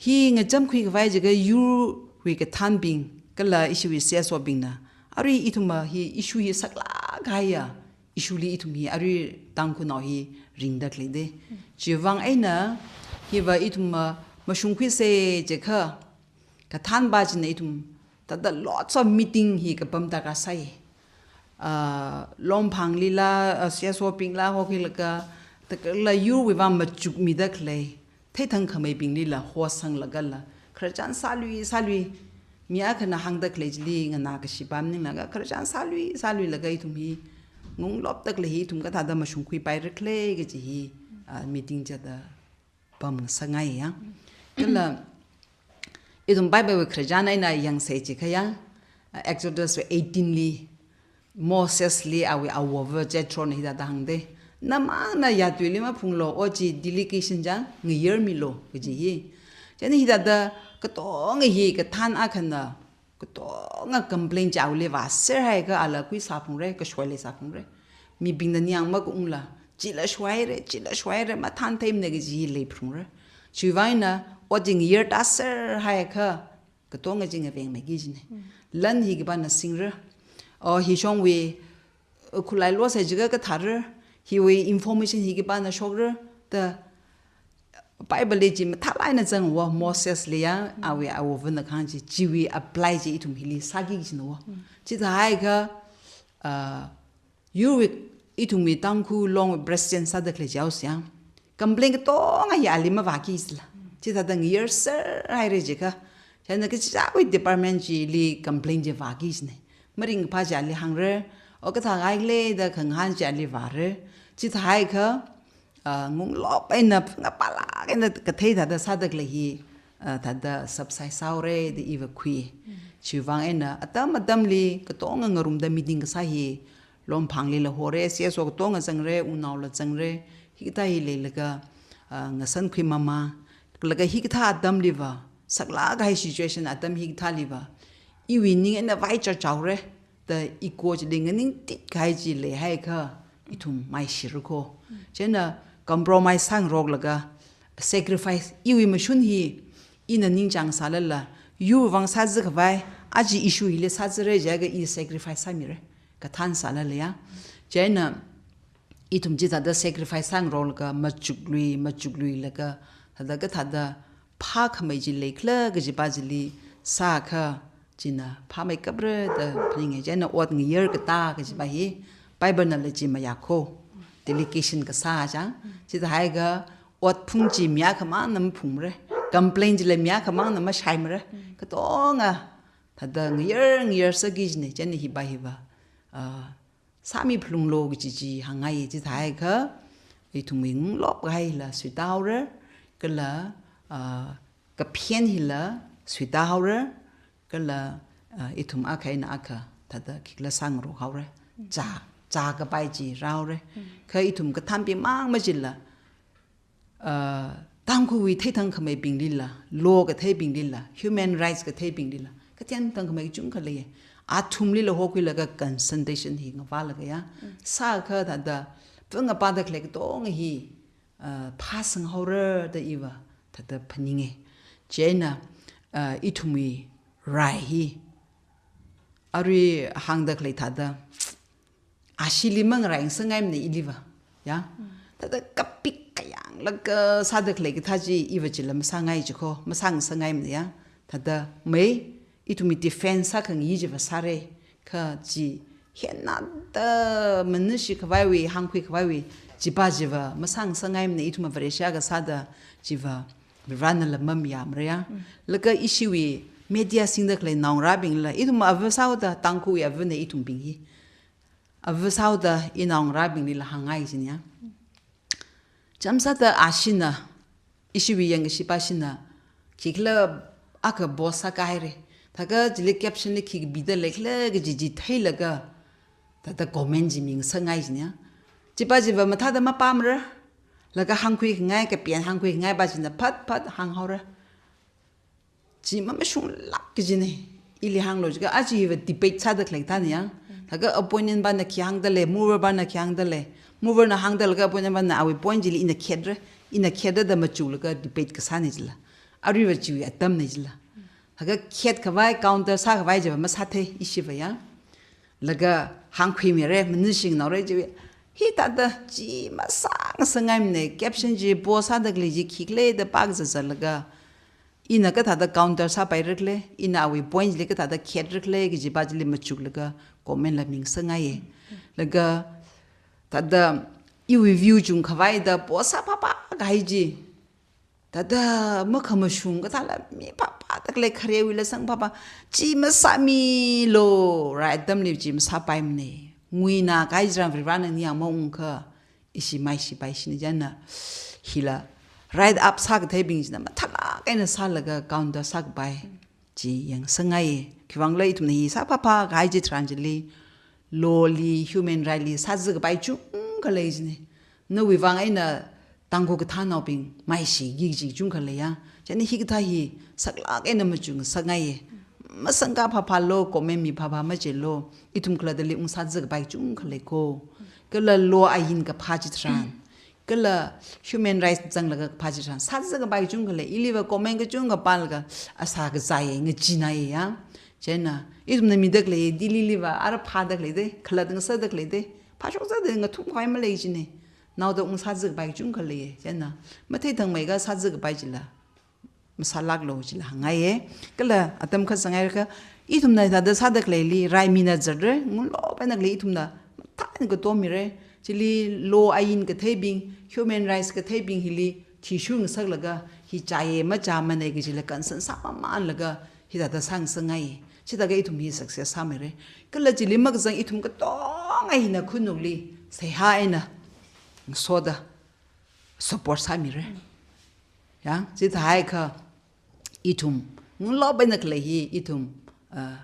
Hi ngachamkhuikhavai jiakha yurwui kathānbing kala ishiwui C S O bingna arui ithumva hi issue hi saklāk kahaiya issue li ithum hi arui Tangkhulnao hi ringda khaleida. Chiwuivang eina hiva ithumva mashungkhuisa jiakha, kathānpa china ithum thāda lots of meeting hi kapam darkar sai. Ah, Longphangli la, ah, C S O bingla hokhuilaga, thākala yurwuivang machukmida khalei theithangkhameibinglila hosanglagala, khararchan sālui sālui, mi akhana hāngda khalei chili nganākashi pam ninglaga, khararchan sālui sāluilaga ithum hi ngunglopda khalei hi ithum kathāda mashungkhuipairakhala kaji hi, ah, meeting chithāda pamngasakngaiya. Kala ithum Bible wui khararchan eina yangsa jiakha ya, ah, Exodus wui eighteen li, Mosesli awui awova Jethro na hithāda hāngda, namangna yathuili maphunglu, ot chi delegation chang ngayarmilu kaji hi. Chieina hithāda katonga hi kathān akhana katonga complain chi awuili vāser haiakha ala khuisāphungra, kashwai leisāphungra. Mibingna ningyāng makaungla, chila shwaira, chila shwaira, mathāntheimana kaji hi leiphungra. Chiwuivang eina ot chi ngayartāser haiakha katonga chi ngavengmeiki kajina. Lan hi khipāna singra. O, hi shongwui, uh, khulai losai jiakha kathāra, hiwui information hi khipāna shokra da Bible li chi mathālāk eina zanghaowa, Mosesli ya, awui awovana kahāng chi, chiwui apply chi ithum hili sāki kajinawa. Chithāhaiakha, uh, yurwui, ithumwui Tangkhul Longwui president sāda khalei chihaosa ya, complain katonga hi ali mavāki kajila. Chithāda ngayarser haira jiakha, chieina kachichāwui department chili complain chi vāki kajina. Maringkaphā chi ali hāngra, o kathā ngaikhala da khangahān chi ali vāra. Chithāhaiakha, ah, ngunglop eina, ngapalāk eina kathei thāda sāda khalei hi, ah, thāda subside sāhaora da iva khui. Chiwuivang eina atam atamli katonga ngarumda meeting kasā hi, Longphanglila hora, C S O katonga zangra, unaola zangra, hikathā hi leilaga, ah, ngasankhui mama, laga hikathā atamliva, saklāk kahai situation atam hikathāliva, iwui ning eina vaichar chaora, da iko chili nganingtit kahai chi leihaiakha, ithum maishira ko. Chieina compromise sāngaroklaga, sacrifice, iwui mashun hi, ina ningchāng sālala, yurwui vang sāzakhavai, aja issue hili sāzara jiakha i sacrifice sāmira, kathān sālala ya. Chieina ithum chithāda sacrifice sāngaroklaga, machuklui, machukluilaga, thāda kathāda phākhamei chi leikhala kajipa chili sākha, china phāmeikapra da phaninga. Chieina ot ngayarkatā kajipa hi, Bible nala chi mayā ko. Delegation kasā chang. Chithāhaiakha ot phung chi mi akhamangna maphungmara. Complain chila mi akhamangna mashaimara. Katonga thāda ngayar, ngayarserki kajina, chieina hipa hiva, ah, sāmiphalunglu kaji chi hāngngai. Chithāhaiakha, ithumwui ngunglop kahaila suitāhaora, kala, ah, kaphen hila suitāhaora, kala, ah, ithum akha eina akha thāda khikhala sāngarokhaora. Chā, chākapai chi rāhaora. Kha ithum kathānbing mang machila, ah, Tangkhulwui theithang khameibinglila, law katheibinglila, human rights katheibinglila, kathen thangkhamei kachungkha leiya. Athumlila hokhuilaga consultation hi ngavālaga ya, sākha thāda, pung apāda khalei katonga hi, ah, phāsanghaora da iva thāda phaninga. Chieina, ah, ithumwui rai hi, arui hāngda khalei thāda, ashili mangarai ngasangaimana iliva, ya. Thāda kapik kayānglaga sāda khalei kathā chi iva chila masāngai jiko, masāngasangaimana ya. Thāda mei, ithumwui defense sākhangai chiva sāra, kha chi hennada manashikhavaiwui, hāngkhuikhavaiwui, chipa chiva masāngasangaimana, ithum Vareshi akha sāda chiva Varivarana lamam yamra ya. Laga ishiwui media singda khalei naongarābingla, ithum ava sāhaoda, Tangkhulwui avana ithumbing hi. Ava sāhaoda inaongarābinglila hāngngai kajina ya. Chāmsāda ashina, ishiwui yangkashipashina, khikhala akha post sākāhaira. Thākha chili caption li khi kapida leikhala kaji chi theilaga, thāda comment chi mingasangai kajina ya. Chipa chiva mathāda mapamra, laga hāngkhuikhangai, kapen hāngkhuikhangai pa china phat phat hānghaora. Chi mamashunglāk kajina. Ili hānglu jiakha, aja hiva debate sāda khalei kathāna ya. Thākha opponent pana khi hāngda lei, mover pana khi hāngda lei. Mover na hāngda laga opponent pana awui point chili ina khetra, ina khetra da machuklaga debate kasāna jila. Aruiva chiwui atamna jila. Thākha khetkhavai, counter sākhavai chiva masāthei ishiva ya. Laga hāngkhuimira, manashingnaora chiva. Hithāda chi masāngasangaimana, caption chi post sāda khalei chi khikhala da pākazā zālaga, ina kathāda counter sāpairakhala, ina awui point chili kathāda khetrakhale kajipa chili machuklaga comment la mingasangaiya. Laga thāda iwui view chungkhavai da post sāphāphā kahai chi, thāda makhamashung kathāla mi phāphā, taklei kharewuila sangphāphā, chi masāmilu, rai atamli chi masāpaimana. Nguina kahai chitharan Varivarana ningyāng maungakha, ishi maishipaishina chieina, hila write up sākatheibing china mathālāk eina sālaga counter sākapai chi yangsangaiya. Khiwuivangkhala ithumna hi sāphāphā kahai chitharan chili, law li, human right li sāzā kapai chungkha lei jine. Nawui vang eina Tangkhul kathānaobing maishiki kaji chungkha leiya. Chieina hikathā hi saklāk eina machuk ngasakngaiye. Masangkā phāphālu, comment mi phāphā machelu, ithum khalattali ungsāzā kapai chungkha leiko. Kala law ain kaphā chitharan, kala human rights zanglaga kaphā chitharan sāzā kapai chungkha lei. Iliva comment kachungkha pālaga asā kazāye, ngachinaiya. Chieina ithumna mida khalei Delhi liva ara phāda khalei de, khalatta ngasāda khalei de, phāshokzāda ngathumkhavai malei jine. Naoda ungsāzā kapai chungkha leiye. Chieina matheithangmeikha sāzā kapai chila masālāklu jila hāngngaiye. Kala atam kha sāngairaka, ithumna hithāda sāda khaleili raimina zatra, ngalop eina khalei ithumna mathāna katom mira. Chili law ain katheibing, human rights katheibing hili thishur ngasaklaga, hi chāye machāmana kajila concern sāmamanlaga hithāda sāngasakngaiye. Chithākha ithum hi success sāmira. Kala chili makazang ithum katonga hina khanukli seihā eina ngasoda support sāmira. Ya, chithāhaiakha ithum ngalop eina khalei hi ithum, ah,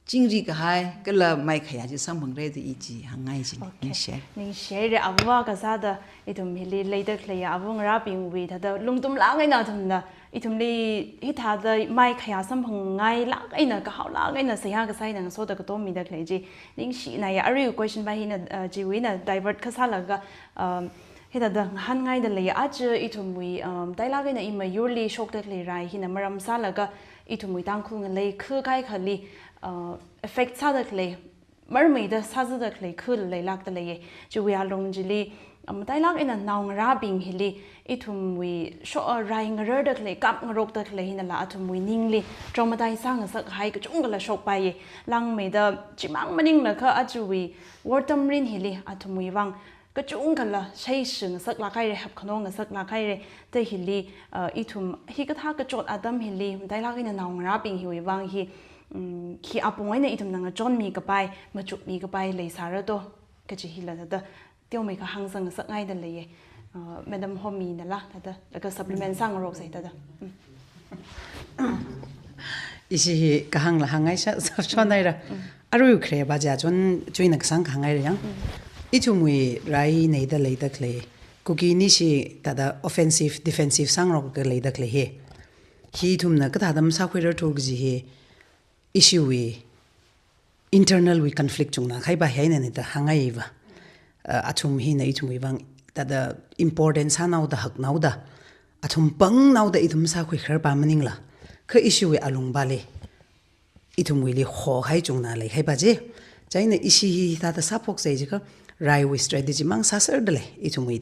chingri kahai kala maikhayā chi samphangra da i chi hāngngai jine. Okay. Ningshire. Ningshire, ava kasāda ithum hili leida khalei ava ngarābingwui thāda lungtumlāk eina athumna ithumli hithāda maikhayā samphangngailāk eina, kahaolāk eina seihā kasā eina ngasoda katom mida khalei chi ningshinaiya. Arui question pa hina, uh, chiwui eina divert kasālaga, um, hithāda ngahānngaida lei, aja ithumwui, um, matailāk eina i mayurli shokda khalei rai hina maram sālaga ithumwui Tangkhul ngalei kha kaikhali, uh, affect sāda khalei, marmeida sāzāda khalei kha leilākda leiye. Chiwui alung chili, um, matailāk eina naongarābing hili ithumwui sho-, uh, rai ngararda khalei, kap ngarokda khalei hinala athumwui ningli traumatize sāngasakhai kachungkhala shokpaiye. Langmeida chimang maninglaga ajawui wortam rin hili athumwui vang kachungkhala shaishi ngasaklāk haire, hapkhano ngasaklāk haire. Te hili, uh, ithum hikathā kachot atam hili matailāk eina naongarābing hiwui vang hi, um, khi apong eina ithumna ngachonmi kapai, machukmi kapai leisāra to kaji hila thāda teomeikha hāngsang ngasakngaida leiye. Uh, Madam Homi nala thāda, laga supplement sāngaroksa thāda. Mm. Ishi hi kahāngla hāngngaisā, sā, shonhaira. Mm. Arui khare pa chi achon chuina kasang kahāngngaira yang. Mm. Ithumwui rai neida leida khalei, Kuki nishi thāda offensive, defensive sāngarokda leida khalei hi, hi ithumna kathāda masākhuirarthu kaji hi ishiwui internal wui conflict chungna kahai pa hi eina nida hāngngaiva. Uh, athum hina ithumwui vang thāda important sānaoda, haknaoda, athum pangnaoda ithum sākhuikharar pa maningla, kha ishiwui alung pali ithumwuili hohai chungna leihai pa chi. Chieina ishi hi hithāda sāphoksa jiakha raiwui strategy mang sāserda lei, ithumwui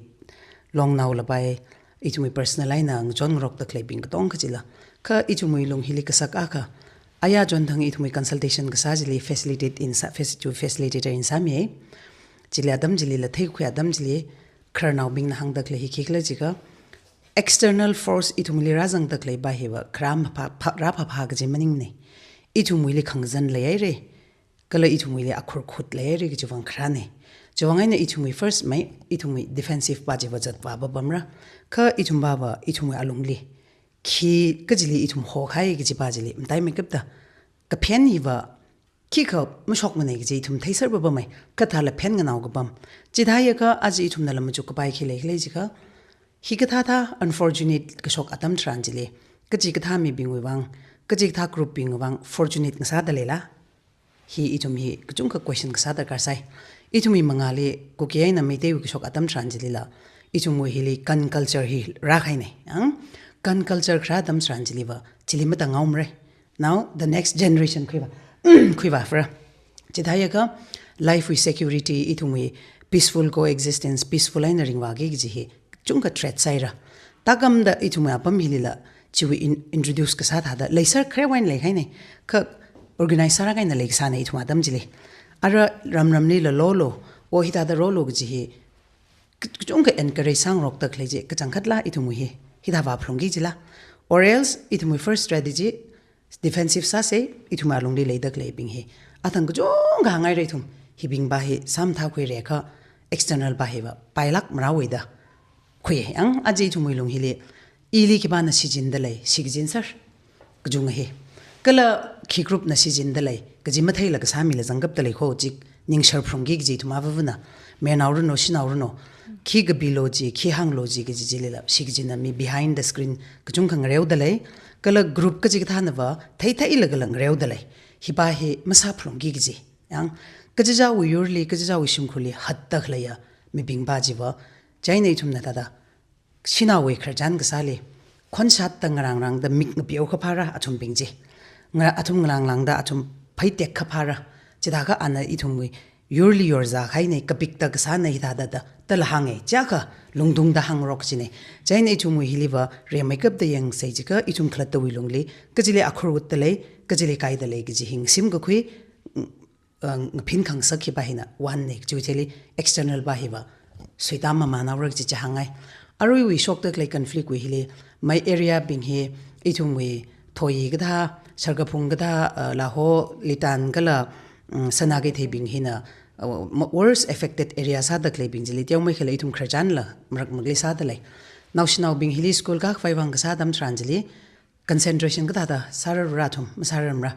longnao lapai, ithumwui personal eina ngachon ngarokda khaleibing katonga kachila. Kha ithumwui lung hili kasakakha, aya chonthang ithumwui consultation kasā chili facilitate in sā, faci-, to facilitator in sāmi. Chili atam chilila theikhui atam chili khararnaobingna hāngda khalei hi khikhala jiakha, external force ithumwuili rāzangda khalei pa hiva kharā maphā, phā, rāphāphā kaji maningne. Ithumwuili khangazan leihaire, kala ithumwuili akhurkhut leihaire kaji vang kharāne. Chiwui vang eina ithumwui first mai, ithumwui defensive pa chiva zatvā papamra. Kha ithum pava, ithumwui alungli khi kajili ithum hohai kaji pa chili mataimeikapta, kaphen hiva khikha mashokmana kaji ithum theiser papamai, kathāla phen nganao kapam. Chithāhaiakha aja ithumnala machuk kapai khi leikhala jiakha, hikathāthā unfortunate kashok atam tharan chili, kachikathā mibingwui vang, kachikathā group bingwui vang fortunate ngasāda leila? Hi ithum hi kachungkha question kasā darkar sai. Ithumwui mangāli Kuki eina Meiteiwui kashok atam tharan chilila, ithumwui hili gun culture hi rākahaine. Ang? Gun culture kharā atam tharan chiliva, chili matangaomare. Now, the next generation khuiva, khuivāra. Chithāhaiakha, life wui security, ithumwui peaceful coexistence, peaceful eina ringvāki kaji hi chungkha threat saira. Takamda ithumwui apam hilila, chiwui in-, introduce kasā thāda, leiser kharewui eina leikahaine, kha organize sāra kahaina leikasāne ithum atam chili. Ara ramramlila lolo, o hithāda rolo kaji hi, k-, kachungkha encourage sāngarokda khalei chi, kachangkhatla ithumwui hi, hithā vāphalungki jila. Or else, ithumwui first strategy, defensive sāsei, ithumwui alungli leida khaleibing hi. Athang kachungkha hāngngaira ithum, hibing pa hi sāmathākhuirakha, external pa hiva pailāk marāoda khui. Ang aja ithumwui lung hili, ili khipāna shichinda lei, shichinser, kachunga hi. Kala khi group na shichinda lei, kaji matheila kasā mila zangkapda lei kho chik, ningshar phrungki kaji ithum avāvana, mayarnao ranu, shanao ranu, khi kapilo chi, khi hānglo chi kaji chilila, shi kajina mi behind the screen kachungkha ngareoda lei, kala group kaji kathānava, theitheilaga la ngareoda lei. Hipa hi masāphalungki kaji. Yang, kachichāwui yurli, kachichāwui shimkhurli, hatda khaleiya mibingpa chiva, chieina ithumna thāda, shanaowui khararchan kasāli, khonshatda ngarangrangda mik ngapeo kaphāra athumbing chi. Nga athum ngarangrangda athum phaitek kaphāra. Chithākha ana ithumwui yurli yorzā kahaina, kapikta kasāna hithāda da, da la hānga. Chiakha lungtungda hāngrok kajina. Chieina ithumwui hiliva, rimeikapta yangsei jiakha ithum khalattawui lungli, kachili akhur utta lei, kachili kaida lei kaji hi ngasimkakhui, uh, ngaphin khangasak hipa hina, one na, chiwui thili external pa hiva, suitam mamānhaora kaji chi hāngngai. Aruiwui shokda khalei conflict wui hili, mai area bing hi, ithumwui Thoyi kathā, Sharkaphung kathā, uh, Laho, Litan kala, um, Sanakeithei bing hina, uh, ma-, worst affected area sāda khaleibing chili, teomeikhala ithum khararchanla, marak marakli sāda lei. Naoshinaobing hili school kākhavai vang kasā atam tharan chili, concentration kathāda sārarra athum, masārarmara.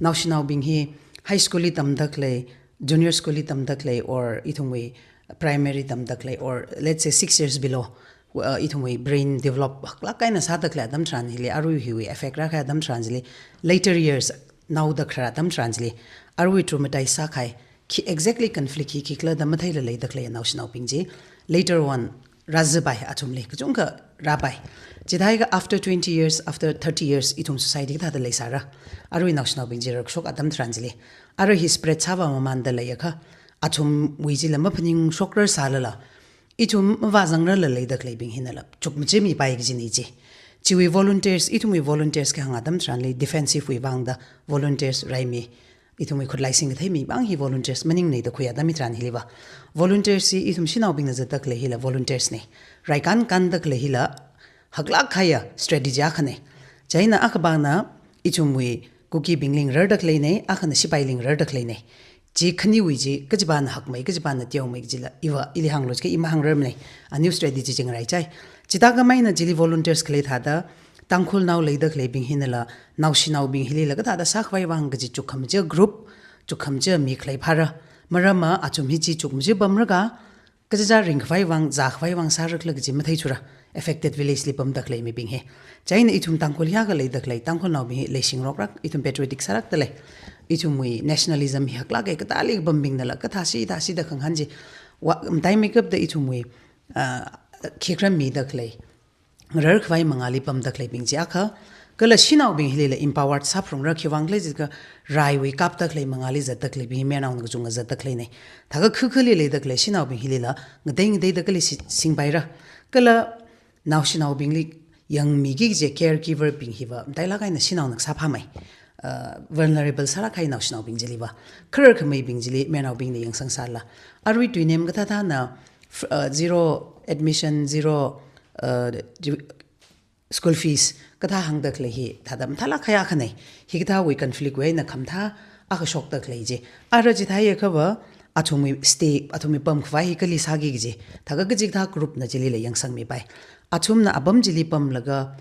Naoshinaobing hi high school li tamda khalei, junior school li tamda khalei, or ithumwui primary tamda khalei, or let's say six years below, uh, ithumwui brain develop haklāk eina sāda khalei atam tharan hili, arui hiwui effect rākahai atam tharan chili, later years, naoda kharar atam tharan chili, arui traumatize sākahai, khi exactly conflict hi khikhala da matheila leida khalei naoshinaobing chi, later on, rāzāpai athumli, kachungkha rāpai. Chithākha after twenty years, after thirty years, ithum society kathāda leisāra. Arui naoshinaobing chi rarkashok atam tharan chili. Arui hi spread sāvā mamānda leiakha, athumwui chila maphaningshokrar sālala, ithum mavāzangrarla leida khaleibing hinala, chukmajamipai kajina chi. Chiwui volunteers, ithumwui volunteers kahāng atam tharanli, defensive wui vangda volunteers raimi. Ithumwui khutlai singkathei mi vang hi volunteers maningna da khuiya atam tharan hiliva. Volunteers hi ithum shanaobingna zatda khalei hila volunteers na. Rai kānkānda khalei hila haklāk kahaiya strategy akhana. Chieina akhavana ithumwui Kukibingli ngararda khaleina, akhana sipaili ngararda khaleina. Chi khaniwui chi, kachipana hakmei, kachipana teomei kajila, iva, ili hānglo jiakha i mahāngrarmana. Aniu strategy chi ngaraichai. Chithākha maina chili volunteers khalei thāda, Tangkhulnao leida khaleibing hinala, naoshinaobing hilila kathāda sākhavai vang kaji chukkhamaja group, chukkhamaja mi khaleiphāra. Maramva athum hi chi chukmaja pamlaga, kachichā ringkhavai vang, zākhavai vang sārakhala kaji matheithura, affected village li pamda khalei mibing hi. Chieina ithum Tangkhul hiyākha leida khalei, Tangkhulnaobing hi leishingrokra, ithum patriotic sālākda lei. Ithumwui nationalism hi haklāka, katāli kapambingnala, kathāsi, thāsi da khangahān chi. Wa, mataimeikapta ithumwui, ah, khikharam mida khalei, ngararkhavai mangāli pamda khaleibing chi akha, kala shanaobing hilila empowered sāphalungra, khiwuivang khala jiakha raiwui kapda khalei mangāli zatda khaleibing, mayarnaona kachungkha zatda khaleina. Thākha khakhali leida khalei shanaobing hilila, ngatei ngateida kali si-, singpaira. Kala naoshinaobingli yangmiki kaji caregiver bing hiva, matailāk eina shanaona kasā phāmei. Uh, vulnerable sālāk kahai naoshinaobing chiliva. Khararkhameibing chili, mayarnaobingna yangsang sālala. Arui tuinem kathāthāna, f-, uh, zero admission, zero, uh, di-, school fees, kathā hāngda khalei hi, thāda mathālāk kahai akhana, hikathāwui conflict wui eina khamathā akha shokda khalei chi. Ara chithāakhava, athumwui stay, athumwui pamkhavai hi kali sāki kaji, thākha kachikathā group na chilila yangsangmipai. Athumna apam chili pamlaga,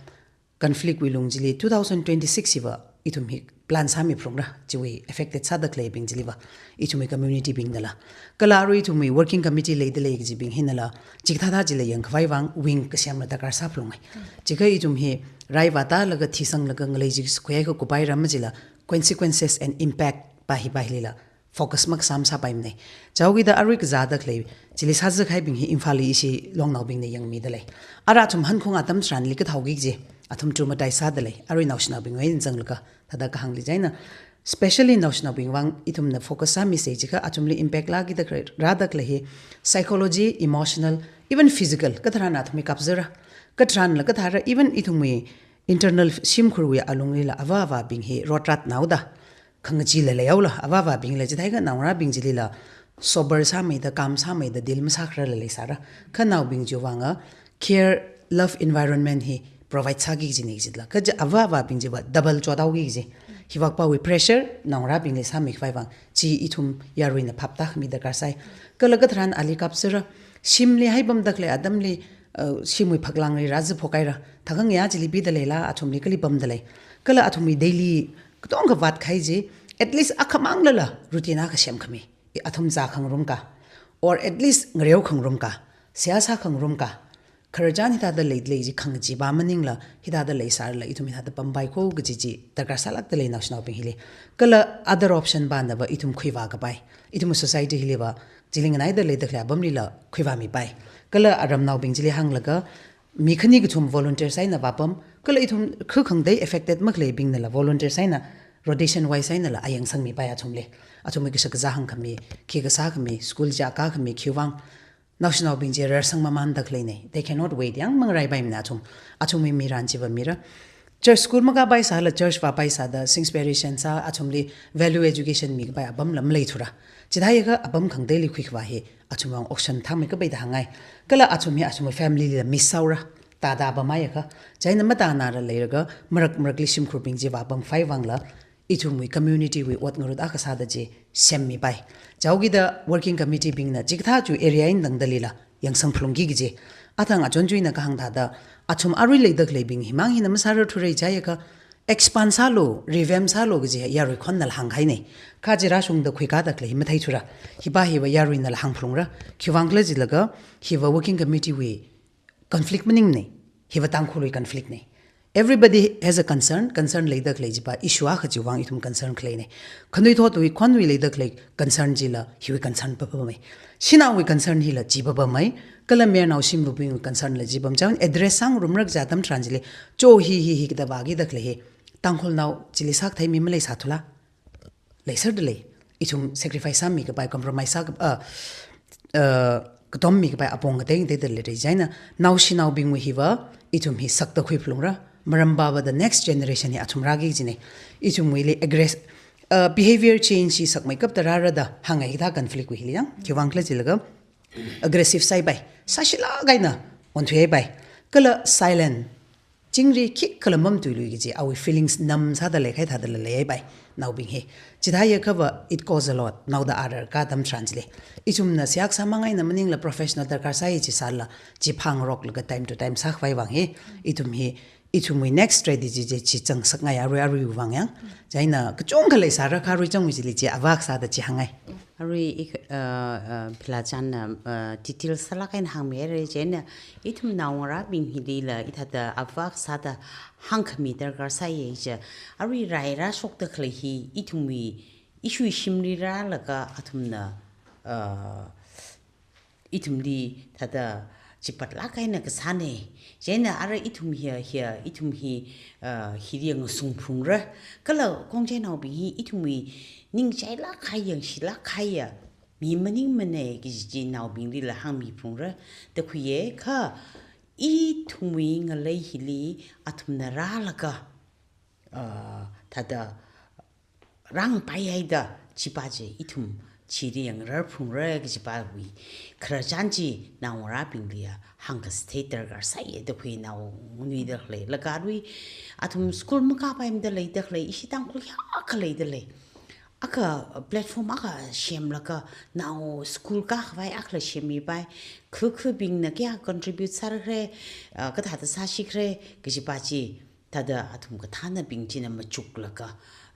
conflict wui lung chili, two thousand twenty-six hiva, ithum hi plan sāmiphalungra, chiwui affected sāda khaleibing chiliva, ithumwui community bingnala. Kala arui ithumwui working committee leida lei kajibing hinala, chikathāthā chila yangkhavai vang wing kasemla darkar sāphalunga. Chiakha ithum hi rai vātālaga thisanglaga ngalei chi khuiakha kupairam majila, consequences and impact pa hipa hilila focus makasā masāpaimana. Chaokida arui kazāda khalei, chili sāzākahaibing hi Imphalli ishi longnaobingna yangmida lei. Ara athum hankhung atam tharanli kathāhaoki kaji, athum traumatize sāda lei, arui naoshinaobingwui eina zanglaga, thāda kahāngli chieina. Specially naoshinaobing vang ithumna focus sāmisei jiakha athumli impact lākida khalei, rāda khalei hi psychology, emotional, even physical, katharan athumwui kapzara, katharanla kathāra, even ithumwui internal shimkhurwui alunglila avā avābing hi rotratnaoda, khangachee la leihaola, avā avābingla chithākha naongarābing chilila sober sāmeida, calm sāmeida, deal masākhararla leisāra. Kha naobing chiwui vanga, care, love environment hi provide sāki kajina kajila. Kaja avā avābing chiva double chothaoki kaji. Hivakpawui pressure, naongarābingli sāmikhavai vang, chi ithum yaruina phaptākhami darkar sai. Kala katharan ali kapzara, shimli haipamda khalei atamli, uh, shimwui phaklangli rāzāphokhaira. Thākha ngayā chili pida leila, athumli kali pamda lei. Kala athumwui daily, katongkha vātkahai chi, at least akhamanglala, routine akha semkhami. athum zā khangarumka, or at least ngareo khangarumka, seihā sā khangarumka, khararchan hithāda leilei chi khangachee pa maningla, hithāda leisālala ithum hithāda pampai kho kaji chi darkar sālākda lei naoshinaobing hili. Kala other option pana va ithum khuivā kapai. Ithum society hili va, chili nganaida leida khalei apamlila khuivāmipai. Kala aramnaobing chili hānglaga, mi khani kathum volunteers eina vāpam, kala ithum khu khangatei affected makhaleibingnala volunteers eina rotation wise einala ayangsangmipai athumli. Athumwui kashak kazā hāngkhami, khi kasā khami, school chi akā khami, khiwuivang naoshinaobing chi rarsang mamanda khaleina. They cannot wait, yang mangaraipaimana athum. Athumwui mirin chi va mira. Church, school makāpaisāla church vāpaisāda, sing inspiration sā, athumli value education mikapai apamla maleithura. Chithāakha apam khangateili khuikhavā hi athumwui vang option thangmeikapai da hāngngai. Kala athum hi athumwui family lila miss sāhaora. Tātā pamhaiakha. Chieina matānala leilaga marak marakli shimkhurbing chi vāpamkhavai vangla, ithumwui community wui ot ngarut akha sāda chi semmipai. Chaokida working committee bingna chikathā chi area eina tangdalila yangsang phalungki kaji. Athang achon chi ina kahāng thāda, athum arui leida khaleibing himang hina masārarthura jiakha, expand sālu, revamp sālu kaji yarui khonnala hāngkahaina. Kha chi rāshungda khuikāda khalei hi matheithura. Hi pa hi va yaruinala hāngphalungra. Khiwuivang khala jilaga, hi va working committee wui conflict maningmana. Hi va Tangkhulwui conflict na. Everybody has a concern, concern leida khalei chi pa issue akha chiwui vang ithum concern khaleina. Khanuithotwui khonwui leida khalei concern chila hiwui concern papamei. Shanaowui concern hila chi papamei. Kala mayarnao shimluibingwui concern la chi pam. Chieina address sāngarumra kaja atam tharan chili, cho hi hi hi kathāda vākida khalei hi Tangkhulnao chili sākathei mi maleisāthula. Leisāda lei. Ithum sacrifice sāmikapai, compromise sā, ah, ah, katom mikapai apong ngatei ngateida leira. Chieina naoshinaobingwui hi va ithum hi sakda khuiphalungra. Maram pava the next generation hi athum rāki kajina. Ithumwuili aggress-, ah, behavior change hi sakmeikapta rāra da hāngngai hithā conflict wui hili yang. Khiwuivang khala jilaga aggressive sāhaipai. Sāshilāk eina onthuihaipai. Kala silent. Chingri khikhala mamatuilui kaji, awui feelings numb sāda leikahai thādala leihaipai, naobing hi. Chithāakha va, it costs a lot, naoda arar ka atam tharan chili. Ithumna seihā kasā mang eina maningla professional darkar sāi chi sālala, chi phāngaroklaga time to time sākhavai vang hi, ithum hi, ithumwui next strategy chi chi zangsakngai arui aruiwui vang yang. Chieina kachungkha leisāra kha arui changwui chili chi avak sāda chi hāngngai. Arui ik, uh, uh, Philachanna, uh, detail sālāk eina hāngmihaira, chieina ithum naongarābing hilila hithāda avak sāda hāngkhami darkar sāya chi. Arui rai rāshokda khalei hi ithumwui, ishiwui shimli rālaga athumna, uh, ithumli thāda chipatlāk eina kasāna. Chieina ara ithum hi, hi, ithum hi, uh, hili ngasungphalungra. Kala khongcheinaobing hi ithumwui ningchailāk kahai, yangshilāk kahaiya mi maningmana kaji chi naobinglila hāngmiphalungra. Takhuiya kha ithumwui ngalei hili athumna rālaga, uh, thāda rāngapaihaida, chi pa chi ithum chili yangrarphalungra kaji pawui khararchan chi naongarābingli ya hāngkasā thei darkar sāya da khuinao nganuida khalei. Laga arui athum school makāpaimada leida khalei, ishi Tangkhul hiyākha leida lei. Akha platform akha semlaga nao school kākhavai akhala semmipai. Khu khubingna kayā contribute sāra khare, ah, kathāda sāshi khare, kaji pa chi thāda athum kathānabing china machuklaga,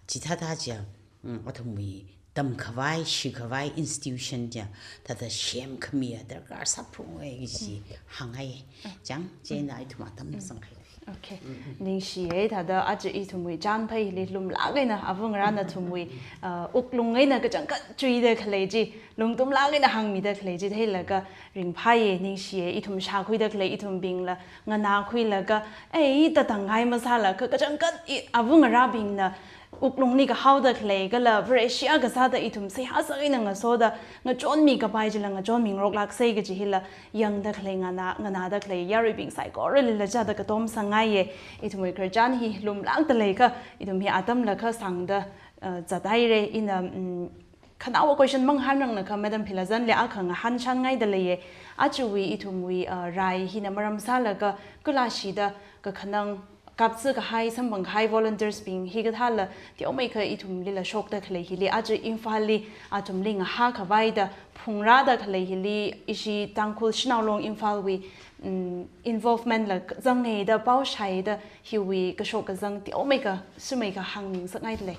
chithāda chiya, mm, athumwui tamkhavai, shikhavai institution chiya, thāda semkhamiya darkar sāphalunga kaji hāngngai. Chang, chieina ithum atam sangkahai. Okay. Ningshiya, thāda aja ithumwui chānphai hili lumlāk eina, avāngarā nathumwui, uh, wuklung eina kachangkhat chuida khalei chi, lungtumlāk eina hāngmida khalei chi theilaga ringphāya, ningshiya, ithum shākhuida khalei ithumbingla nganākhuilaga, ei, tatang ngai masāla, kha kachangkhat i, avāngarābingna wuklungli kahaoda khalei, kala Vareshi akha sāda ithum seihā sākahai eina ngasoda, ngachonmikapai chila ngachonmingaroklāksei kaji hila yangda khalei, nganā, nganāda khalei yaruibing saikoralila chāda katom sangngaiya. Ithumwui khararchan hi lumlākda leikha, ithum hi atamla kha sāngda, uh, zathaira. Ina, mm, khanaowa question mangahānranglakha Madam Philazanli akha ngahānchānngaida leiya. Ajawui ithumwui, uh, rai hina maram sālaga, kalāshida kakhanang kapsi kahai, samphang kahai volunteers bing hikathāla teomeikha ithumlila shokda khalei hili, aja Imphalli athumli ngahākhavai da phungrāda khalei hili, ishi Tangkhul Shanao Long Imphalwui, mm, involvement la zangngaida, pao shaida, hiwui kashok kazang teomeikha, sumeikha hāngmi ngasakngaida lei.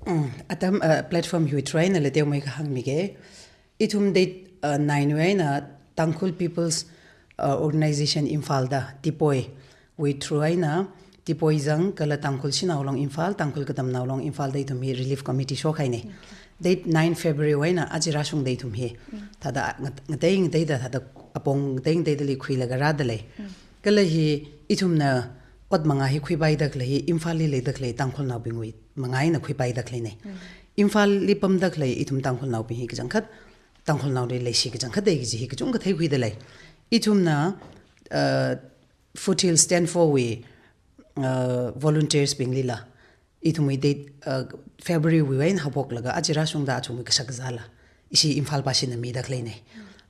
Mm, atam, uh, platform hiwui through einala teomeikha hāngmige. Ithum date, uh, nine wui eina Tangkhul People's, uh, Organization Imphal da, Tipoi wui through eina, Tipoi zang kala Tangkhul Shanao Long Imphal, Tangkhul Katamnao Long Imphal da ithum hi relief committee shokhaine. Date nine February wui eina aja rāshungda ithum hi. Thāda ngat-, ngatei ngateida, thāda apong ngatei ngateidali khuilaga rādalei. Kala hi ithumna ot manga hi khuipaida khalei hi Imphalli leida khalei Tangkhulnaobingwui manga eina khuipaida khaleine. Imphalli pamda khalei ithum Tangkhulnaobing hi kachangkhat, Tangkhulnaoli leishi kachangkhat dei kaji hi kachungkha theikhuidalei. Ithumna, uh, Foothill Stand For wui, uh, volunteers binglila ithumwui date, uh, February wui eina haophoklaga aja rāshungda athumwui kashak kazāla ishi Imphal pashina mida khaleine.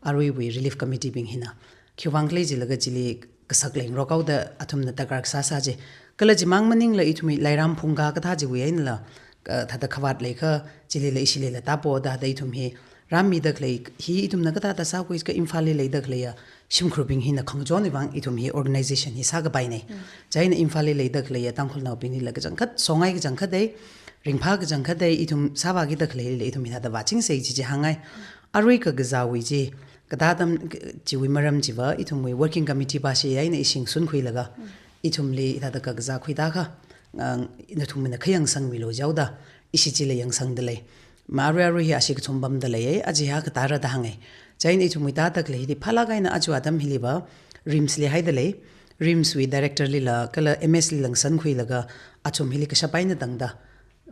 Aruiwui relief committee bing hina khiwuivang khalei jilaga chili kasak leingarok haoda athumna takrar kasā sāje. Kala chimang maningla ithumwui Lairam Phungka kathā chiwui einala, uh, thāda khavāt leikha chilila ishilila tāpo da, da ithum hi rāmida khalei hi ithumna kathāda sākhui jiakha Imphalli leida khaleiya shimkhurbing hina khangachonwui vang ithum hi organization hi sākapaine. Chieina Imphalli leida khaleiya Tangkhulnaobinglila kachangkhat songai kachangkhat dei, ringphā kachangkhat dei, ithum sāvākida khaleila ithum hi thāda vāchingse chi chi hāngngai. Arui kakazāwui chi, kathā atam chiwui maram chiva ithumwui working committee pashi eina ishi ngasun khuilaga ithumli thāda kakazā khuida kha, uh, nathumna khayangsangmilu jihaoda ishi chila yangsangdalei. Ma arui arui hi ashi kathum pamdaleiye, aja hi kathāra da hānge. Chieina ithumwui tāda khalei hili phālāk eina aja atam hiliva RIMSli haidalei. RIMSwui directorlila kala MSlila ngasan khuilaga athum hili kashap eina tangda,